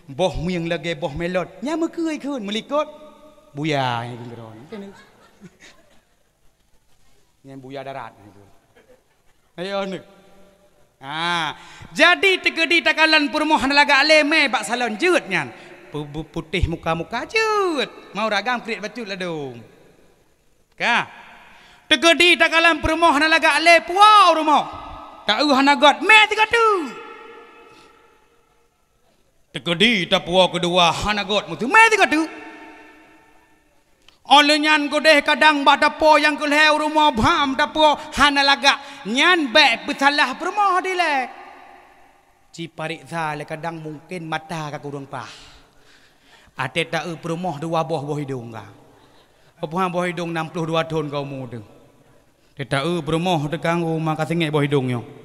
Boh mieng lagée boh melon. Nyan meukeu ikeu meulikot. Buya nyan ikeu droeneuh. Nyan buya darat. Ayo ni. Ha, jadi teukeudi takalon peurumoh hana lagak lé mé bak salon jeuet nyan. Pu-, pu-, putéh muka-muka jeuet. Mau ragam kriet bacut ladôm. Ka. Teukeudi takalon peurumoh hana lagak lé puwoe u rumoh. Taeu hana göt mé sigoe teuk. Teukeudi tapuwoe keudua hana göt meuteumé sigoe teuk. Óh lheueh nyan keudeh kadang bak tapuwoe nyang keulhée u rumoh bham tapuwoe hana lagak, nyan bék peusalah peurumoh dilée. Ci pareksa lé kadang mungken mata ka kureueng paih. Até taeu peurumoh dua boh boh idong ka. Peue boh idong nam ploh dua thon ka umu teuh. Teuta eu peurumoh teuka u ma ka singét boh idong nyoe.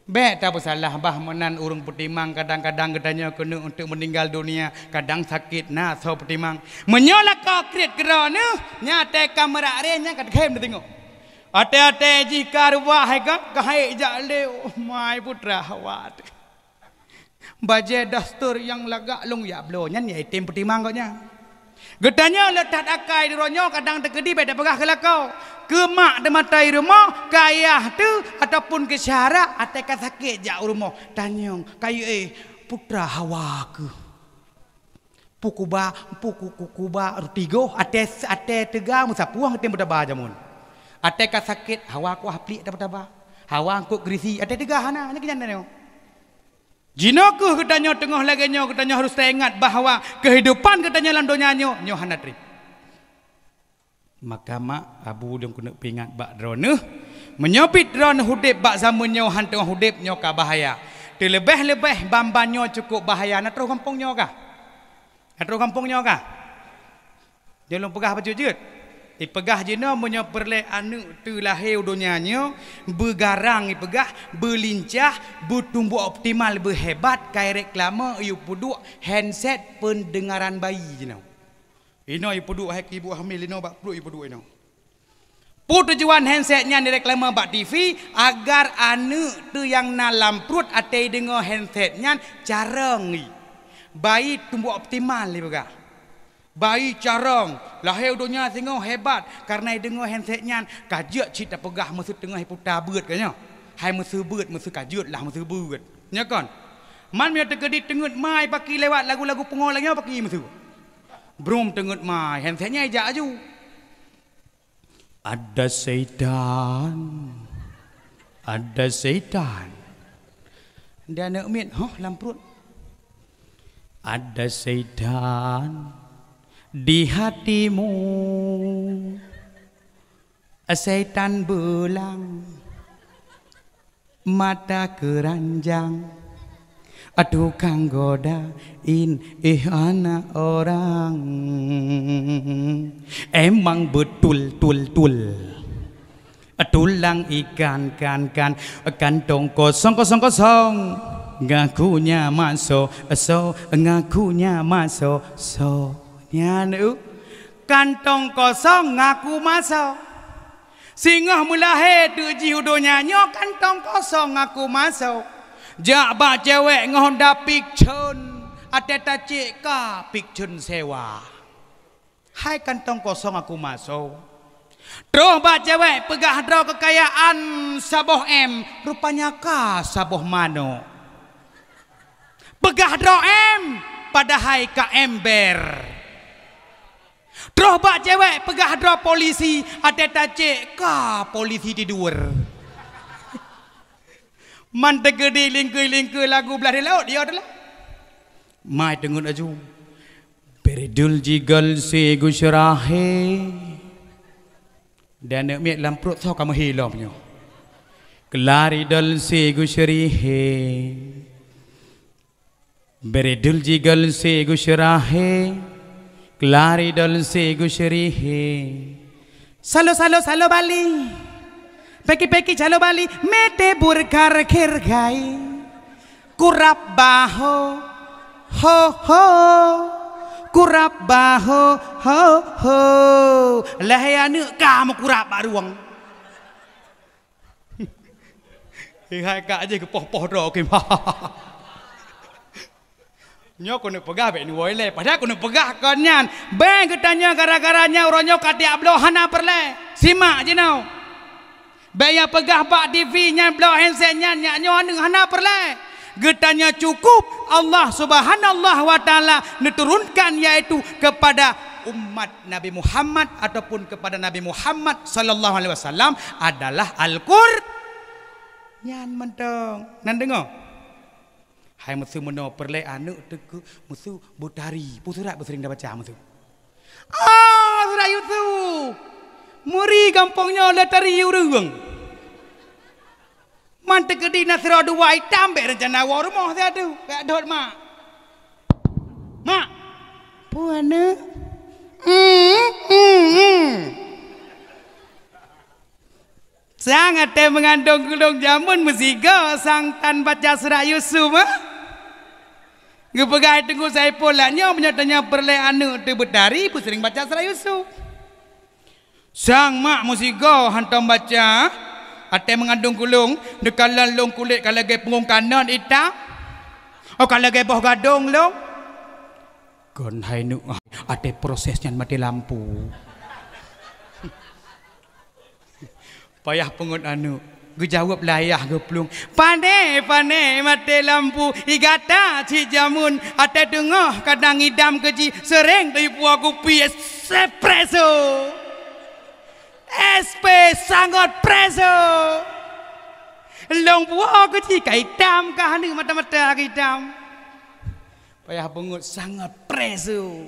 Bék tapeusalah bah meunan ureuëng peutimang, kadang-kadang geutanyoe keuneuk untuk meuninggal dunia, kadang sakét na soe peutimang. Meunyoe lakoe kriet keudroe neuh, nyan até ka meurak ré nyan ka teukhém teutingok. Até-até jih ka reuwah hai ka, ka hai jak lé, oh mai putra hawat. Bajée dastur nyang lagak lôn jak bloe nyan nyang item peutimang gobnyan. Geutanyoe le that akai droeneuh kadang teukeudi bék tapeugah keu lakoe, keu mak teumatai rumoh, keu ayah teuh ataupun keu syedara até ka sakét jak u rumoh. Tanyong, "Kayue, eh, putra hawa keuh? Pukuba, puku-, kukuba ruti goh até, até teuga meusapueng item beutaba jameun. Até ka sakét hawa kuah pliek até beutaba. Hawa eungkôt geurisi até teuga hana." Nyan keuh nyan tanyong. Jinoe kheueh geutanyoe teungoh lagée nyoe, geutanyoe harôh taingat bahwa keuhidupan geutanyoe lam donya nyoe, nyoe hana treb. Maka mak, abu lôn keuneuk peuingat bak droeneuh, meunyoe pih droeneuh udeb bak zameun nyoe han teungoh udeb, nyoe ka bahaya. Teuleubeh-leubeh ban-ban nyoe cukôp bahaya, na troh gampông nyoe kah? Na troh gampông nyoe kah? Jeuet lôn peugah bacut jeuet. Ipeugah jinoe meunyoe peureulée aneuëk teu lahé u donya nyoe, beugarang ipeugah, beulincah, beutumbok optimal, beuhebat, kai reklame, iyue peuduek handset peundeungaran bayi jinoe. Inoe iyue peuduek hai keu ibu hamil inoe bak pruet iyue peuduek inoe. Peue tujuan handset nyan direklame bak T V, agar aneuëk teu nyang na lam pruet até ideungoe handset nyan carông i. Bayi tumbok optimal ipeugah. Bayi carông, lahé u donya singoh hebat, kareuna deungoe handset nyan, ka jeuet cit tapeugah meuseu teungoh iputa beuet ka nyoe. Hai meuseu beuet, meuseu ka jeuet lah meuseu beuet. Nyoe kon. Man meunyoe teukeudi teungeut mai paki lewat lagu-lagu pungo lagèe nyoe paki meuseu. Brum teungeut mai, handset nyan ijak aju. Ada syaitan. Ada syaitan. Di aneuk miet, hoh, lam pruet. Ada syaitan di hatimu. Syaitan beulang. Mata keranjang, tukang godain, eh, anak orang. Emang betul, tul, tul. Tulang ikan, kan, kan. Kantong kosong, kosong, kosong. Ngakunya maso, so. Ngakunya maso, so. Nyan, uh. Kantong kosong ngaku maso. Singoh meulahé teuk jih u donya nyoe kantong kosong ngaku maso. Jak bak cewek ngon Honda Vixion, até tacek ka Vixion sewa. Hai kantong kosong ngaku maso. Troh bak cewek peugah droe keukayaan saboh M, rupanya ka saboh manok. Peugah droe M, padahai ka ember. Troh bak cewek peugah droe polisi, até tacek ka polisi tidur. Man teukeudi lingkeu-lingkeu lagu blah di laôt, ya adalah. Mai teungeut aju. Beridul jigol si gusrahe. Dan aneuk miet lam pruet soe ka meuhilom nyoe. Kelari dol si gusrihe. Beridul jigol si gusrahe, kelari dol si gusrihe. Salo, salo, salo Bali. Peki, peki, salo Bali. Mete burkar khirgai. Kurab baho, ho, ho. Kurab baho, ho, ho. Lahé aneuk ka meukurab bak rueng. Hai kak jih geupoh-poh droe kim. Nyoe keuneuk peugah bèk neuwoe lé, padahai keuneuk peugah kon nyan. Bèk geutanyoe gara-gara nyan uroe nyoe ka tiak bloe hana peureulèe. Simak jinoe. Bèk nyang peugah bak T V nyan bloe handset nyan, nyak nyoe aneuk hana peureulèe. Geutanyoe cukup Allah Subhanahu wa Taala neuturunkan, yaitu kepada umat Nabi Muhammad ataupun kepada Nabi Muhammad sallallahu alaihi wasallam adalah Al-Qur-, nyan mantong. Nan deungoe? Hai meuseu meunoe peureulèe aneuk teuka meuseu beutari, peue surat beuseuring tabaca meuseu? Ah, surat Yusuf! Meuri gampông nyoe lé tari ureueng. Man teukeudi na sidroe dua itam bèk reuncana woe rumoh siat tu, bèk dhot mak. Mak! Peue aneuk? Hmm, hmm, hmm. Sang até meungandong gulong jameun meusigoe sang tan baca surat Yusuf, eh? Geupeugah Teungku Saipul lagèe nyoe, meunyoe tanyoe peureulèe aneuk teuh beutari, beuseuring baca surat Yusuf. Sang mak meusigoe hantom baca, até meungandong gulong, neukalon lôn kulét ka lagèe punggong kanot itam, oh ka lagèe boh gadong lôn. Kon hai neuk, até proses nyan maté lampu. Payah peungeut aneuk. Geujaweueb lé ayah geuplueng, "Pane, pane maté lampu, i gata cit jameun, até teungoh kadang idam keu jih, seuréng teuipuwoe kupi espresso. S P sangat presso. Lôn puwoe keu jih ka itam kah aneuk mata-mata ka itam." Payah peungeut sangat presso.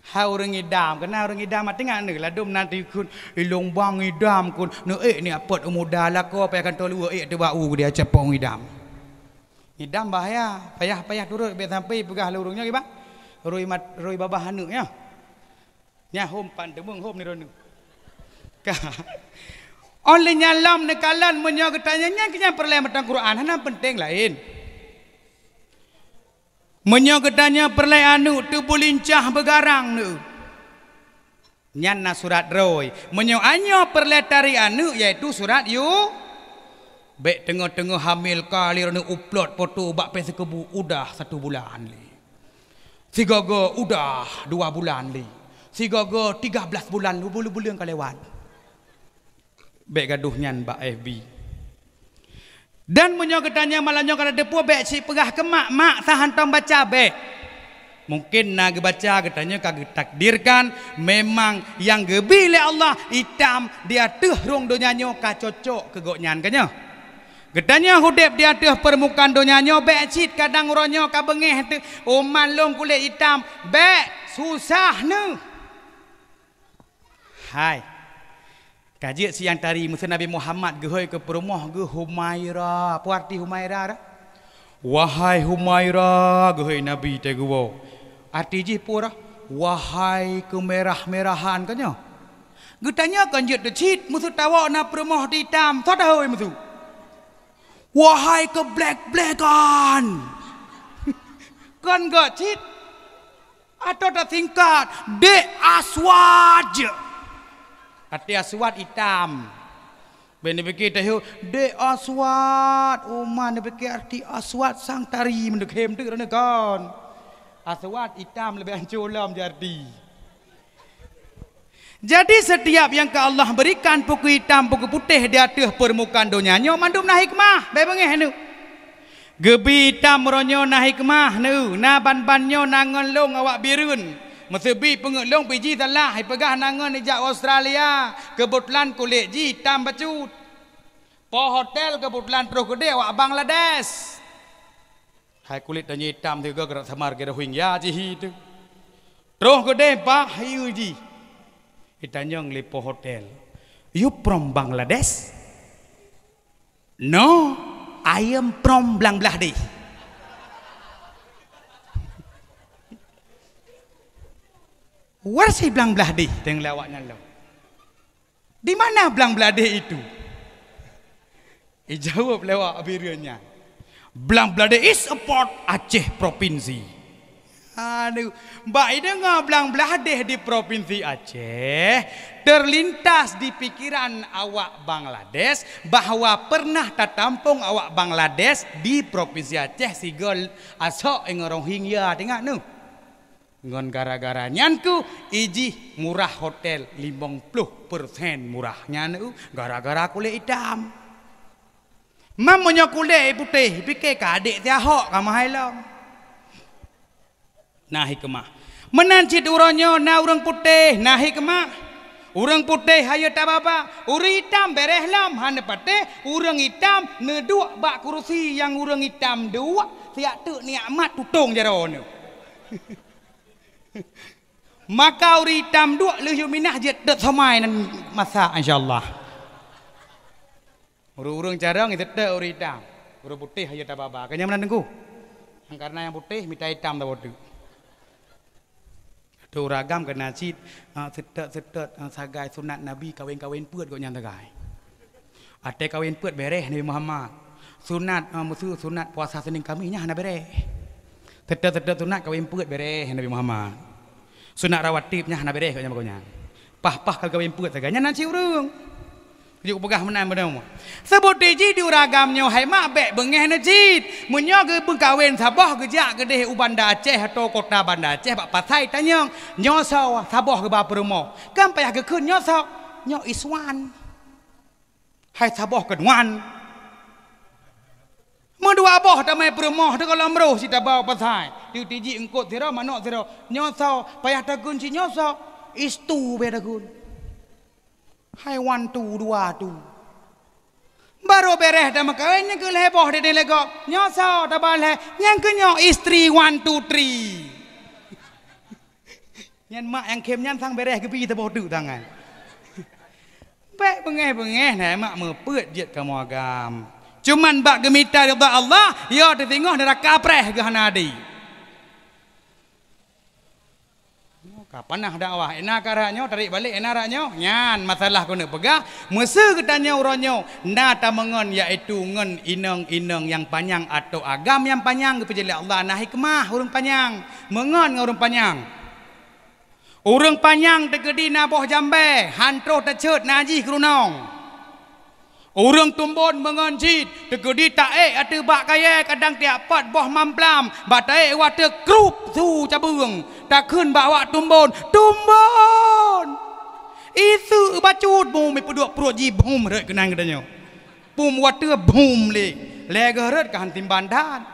Hai ureueng idam, keunan ureueng idam até nyan ladôm nan teukheun, ilong bang idam kheun, neuék ni apot u muda lakoe payah kantô luweue ék teuba u dia capông idam. Idam bahaya, payah-payah turot bèk sampai peugah lé ureueng nyoe kiban. Rui mat-, rui babah aneuk nyoe. Nyan hom pan teumeung hom ni droeneuh. Ka. Óh lheueh nyan lom neukalon meunyoe geutanyoe nyan keu nyan peureulèe mantong Quran, hana peunteng laén. Meunyoe geutanyoe peureulèe aneuk teubeulincah beugarang neu, nyan na surat droe. Meunyoe anyoe peureulèe tari aneuk, yaitu surat yu-, bèk teungoh-teungoh hamil ka lé droeneuh upload foto bak Facebook, udah satu bulan lé. Sigoe-goe udah dua bulan lé. Sigoe-goe tiga belas bulan, buleuen-buleuen ka lewat. Bék gadoh nyan bak F B. Dan meunyoe geutanyoe malam nyoe ka na teupeu, bék cit peugah keu mak, "Mak, sa hantom baca," bék. Mungken na geubaca, geutanyoe ka geutakdirkan memang nyang geubi lé Allah itam di ateueh rhueng donya nyoe ka cocok keu gobnyan, ka nyoe. Geutanyoe udeb di ateueh peurmukaan donya nyoe bék cit kadang uroe nyoe ka beungéh teuh, "Oh man lôn kulét itam," bék, susah neuh. Hai. Ka jeuet si nyang tari, meusé Nabi Muhammad geuhôi keu peurumoh geuh Humaira. Peue arti Humaira dah? "Wahai Humaira," geuhôi Nabi teuh geuwoe. Arti jih peue dah? "Wahai keumirah-mirahan," ka nyoe. Geutanyoe kon jeuet teuh cit, meusé tawök na peurumoh teuh itam, soe tahôi meusé? "Wahai keublék-blékan." Kon göt cit. Atau tasingkat, Dek Aswad. Arti Aswad itam. Bék neupike teuh, Dek Aswad. Uma neupike arti Aswad sang tari meundeukhem teuk droeneuh kon. Aswad itam leubeh ancô lom jiarti. Jadi, setiap nyang ka Allah berikan, peue keu itam, peue keu putéh di ateueh peurmukaan donya nyoe mandum na hikmah, bék beungéh neuh. Geubi itam uroe nyoe na hikmah neuh, na ban-ban nyoe na ngon lôn awak Bireuen. Meuseubi peungeuet lôn pih jih salah, ipeugah na ngon ijak Australia, keubeutulan kulét jih itam bacut. Po hotel keubeutulan troh keudeh awak Bangladesh. Hai kulét tanyoe itam sigoe geurok samar keu Rohingya jih itu. Troh keudeh bah ieu jih. Itanyong lé po hotel. "You from Bangladesh?" "No, I am from Blangblahdeh." "Where is Blangblahdeh?" tanyong lé awaknyan lom. "Di mana Blangblahdeh itu?" Ijaweueb lé awak Bireuen nyan, "Blangblahdeh is a part Aceh Province." Aduh, bak ideungoe Blangblahdeh di Provinsi Aceh, terlintas di pikiran awak Bangladesh bahwa pernah tatampong awak Bangladesh di Provinsi Aceh sigoe asok ngon Rohingya, teuingat neuh. Ngon gara-gara nyan keuh ijih murah hotel limong ploh persen murah nyan, gara-gara kulét itam. Mam meunyoe kulét putéh, pike ka adék si Ahok ka meuhai lom. Na hikmah. Meunan cit uroe nyoe na ureuëng putéh, na hikmah. Ureuëng putéh hayeue tababa, ureuëng itam béreh lom hana patéh, ureuëng itam neuduek bak kurusi nyang ureuëng itam duek, siat teuk nikmat tutong jaroe nyoe. Maka ureuëng itam duek lheueh yue minah jeuet dot somai nan masak, insya Allah. Ureuëng-ureuëng carông jiteuteuek ureuëng itam, ureuëng putéh hayeue tababa. Keu nyan meunan teungku. Nyang karena nyang putéh mita itam taboh teuk. Atau ureuëng agam keu na cit, ah, seutôt-seutôt, ah, sagai sunat Nabi kawén-kawén peuet gobnyan sagai. Até kawén peuet béreh Nabi Muhammad. Sunat, ah, meuseu sunat puasa Senin Kamis nyan hana béreh. Seutôt-seutôt sunat kawén peuet béreh Nabi Muhammad. Sunat rawatib nyan hana béreh gobnyan bak gobnyan. Pah-pah ka kawén peuet sagai nyan na cit ureuëng. Jeuet kupeugah meunan beuneumoe. Seubut jih di ureuëng agam nyoe hai mak bék beungéh neuh cit. Meunyoe geubeukawén saboh geujak keudeh u Banda Aceh atau kota Banda Aceh bak pasai tanyong, nyoe soe saboh geuba peurumoh. Kan payah geukheun nyoe soe? Nyoe Iswan. Hai saboh keunuan. Meudua boh tamai peurumoh teuka lom roh cit tabau pasai. Tieb-tieb jih eungkot sidroe, manok sidroe. Nyoe soe? Payah takheun cit nyoe soe? Istu payah takheun. Hai wan tu, dua tu. Barô béreh tameukawen nyang keu lhée boh dede lé gob. Nyoe soe taba lhée? Nyang keu nyoe istri one, two, three. Nyan mak nyang khem nyan sang béreh geubi teuboh teuk tangai. Bék beungéh-beungéh na mak meupeuet jeuet kamoe agam. Cuman bak geumita ridha Allah, yo teusingoh neuraka preh geuh hana adi. Ka panah dakwah, ena ka rak nyoe, tarék balek ena rak nyoe. Nyan masalah keuneuk peugah, meuseu geutanyoe uroe nyoe na tameungon, yaitu ngon inong-inong nyang panyang atau agam nyang panyang, geupeujeuet lé Allah na hikmah ureuëng panyang, meungon ngon ureuëng panyang. Ureuëng panyang teukeudi na boh jambée, han troh teuceuet na jih keurunong. Ureuëng tumbon meungon cit, teukeudi taék ateueh bak kayée kadang tiak pat boh mamplam, bak taék watée krup su cabeueng, takheun bak awak tumbon, "Tumbon! Iseuk bacut bum ipeuduek pruet jih bum rhot keunan geutanyoe." Bum watée bum lé, lhée geuh rhot ka han timban that.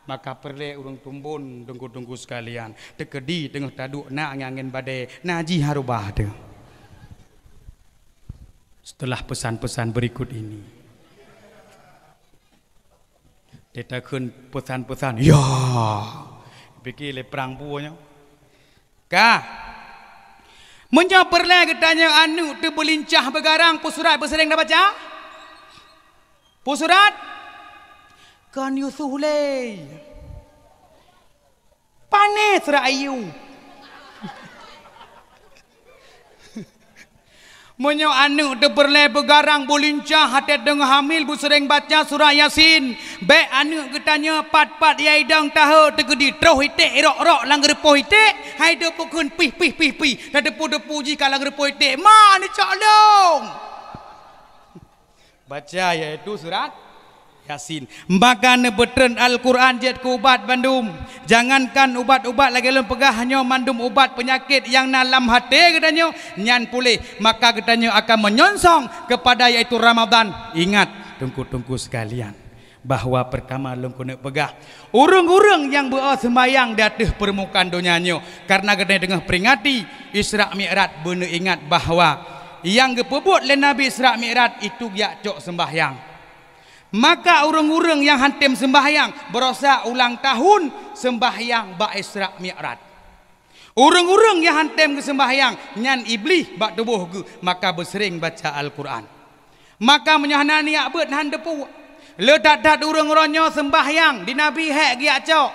Maka peureulée ureuëng tumbon, teungku-teungku sekalian, teukeudi teungoh taduek na angén-angén badée, na jih harubah teuh. Setelah pesan-pesan berikut ini, teutakheun pesan-pesan, ya, pikir lé prang buah nyoe. Ka. Meunyoe peureulée geutanyoe aneuëk teubeulincah beugarang, peue surat beuseuréng tabaca? Peue surat? Kon Yusuf lé. Pané surat Ayub. Meunyoe aneuëk teupeureulée beugarang beulincah até teungoh hamil beuseuréng baca surat Yasin, bék aneuëk geutanyoe pat-pat ya idong tahe teukeudi troh iték irok-rok lam geureupoh iték, hai teupukheun pih, pih, pih, pih, dan teupeu-teupeu jih ka lam geureupoh iték, "Ma, neucok lôn!" Baca yaitu surat Yasin. Maka neupeutreun Al-Quran jeuet keu ubat bandum. Jangankan ubat-ubat lagée lôn peugah nyoe, mandum ubat peunyakét nyang na lam até geutanyoe nyan puléh, maka geutanyoe akan meunyongsong keupada yaitu Ramadan. Ingat, teungku-teungku sekalian, bahwa pertama lôn keuneuk peugah, ureuëng-ureuëng nyang beu-o seumbahyang di ateueh peurmukaan donya nyoe, karena geutanyoe teungoh peringati Isra Mi'raj, beuneuingat bahwa nyang geupeubuet lé Nabi Isra Mi'raj itu geujak cok seumbahyang. Maka ureuëng-ureuëng nyang han tem seumbahyang, barosa ulang tahun seumbahyang bak Isra Mi'raj. Ureuëng-ureuëng nyang han tem geuseumbahyang, nyan Iblih bak tuboh geuh, maka beuseuréng baca Al-Quran. Maka meunyoe hana niyak beuet, han teupeu. Le that-that ureuëng uroe nyoe seumbahyang di Nabi hék geujak cok.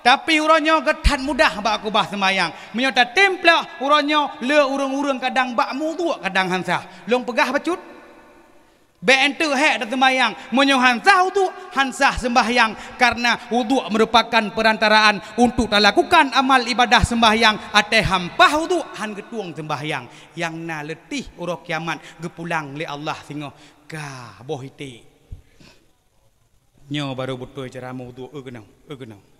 Tapi uroe nyoe geuthat mudah bak keubah seumbahyang. Meunyoe tatem plak uroe nyoe, le ureuëng-ureuëng kadang bak meuuduek kadang han sah. Lôn peugah bacut. Bék enteuk hék taseumbahyang. Meunyoe han sah uduek, han sah seumbahyang, karena uduek meurupakan peurantaraan untuk talakukan amal ibadah seumbahyang. Até han paih uduek, han geutueng seumbahyang. Nyang na leutih uroe kiamat geupulang lé Allah singoh ka boh iték. Nyoe barô beutôi cara meuuduek, eu keunoe, eu keunoe.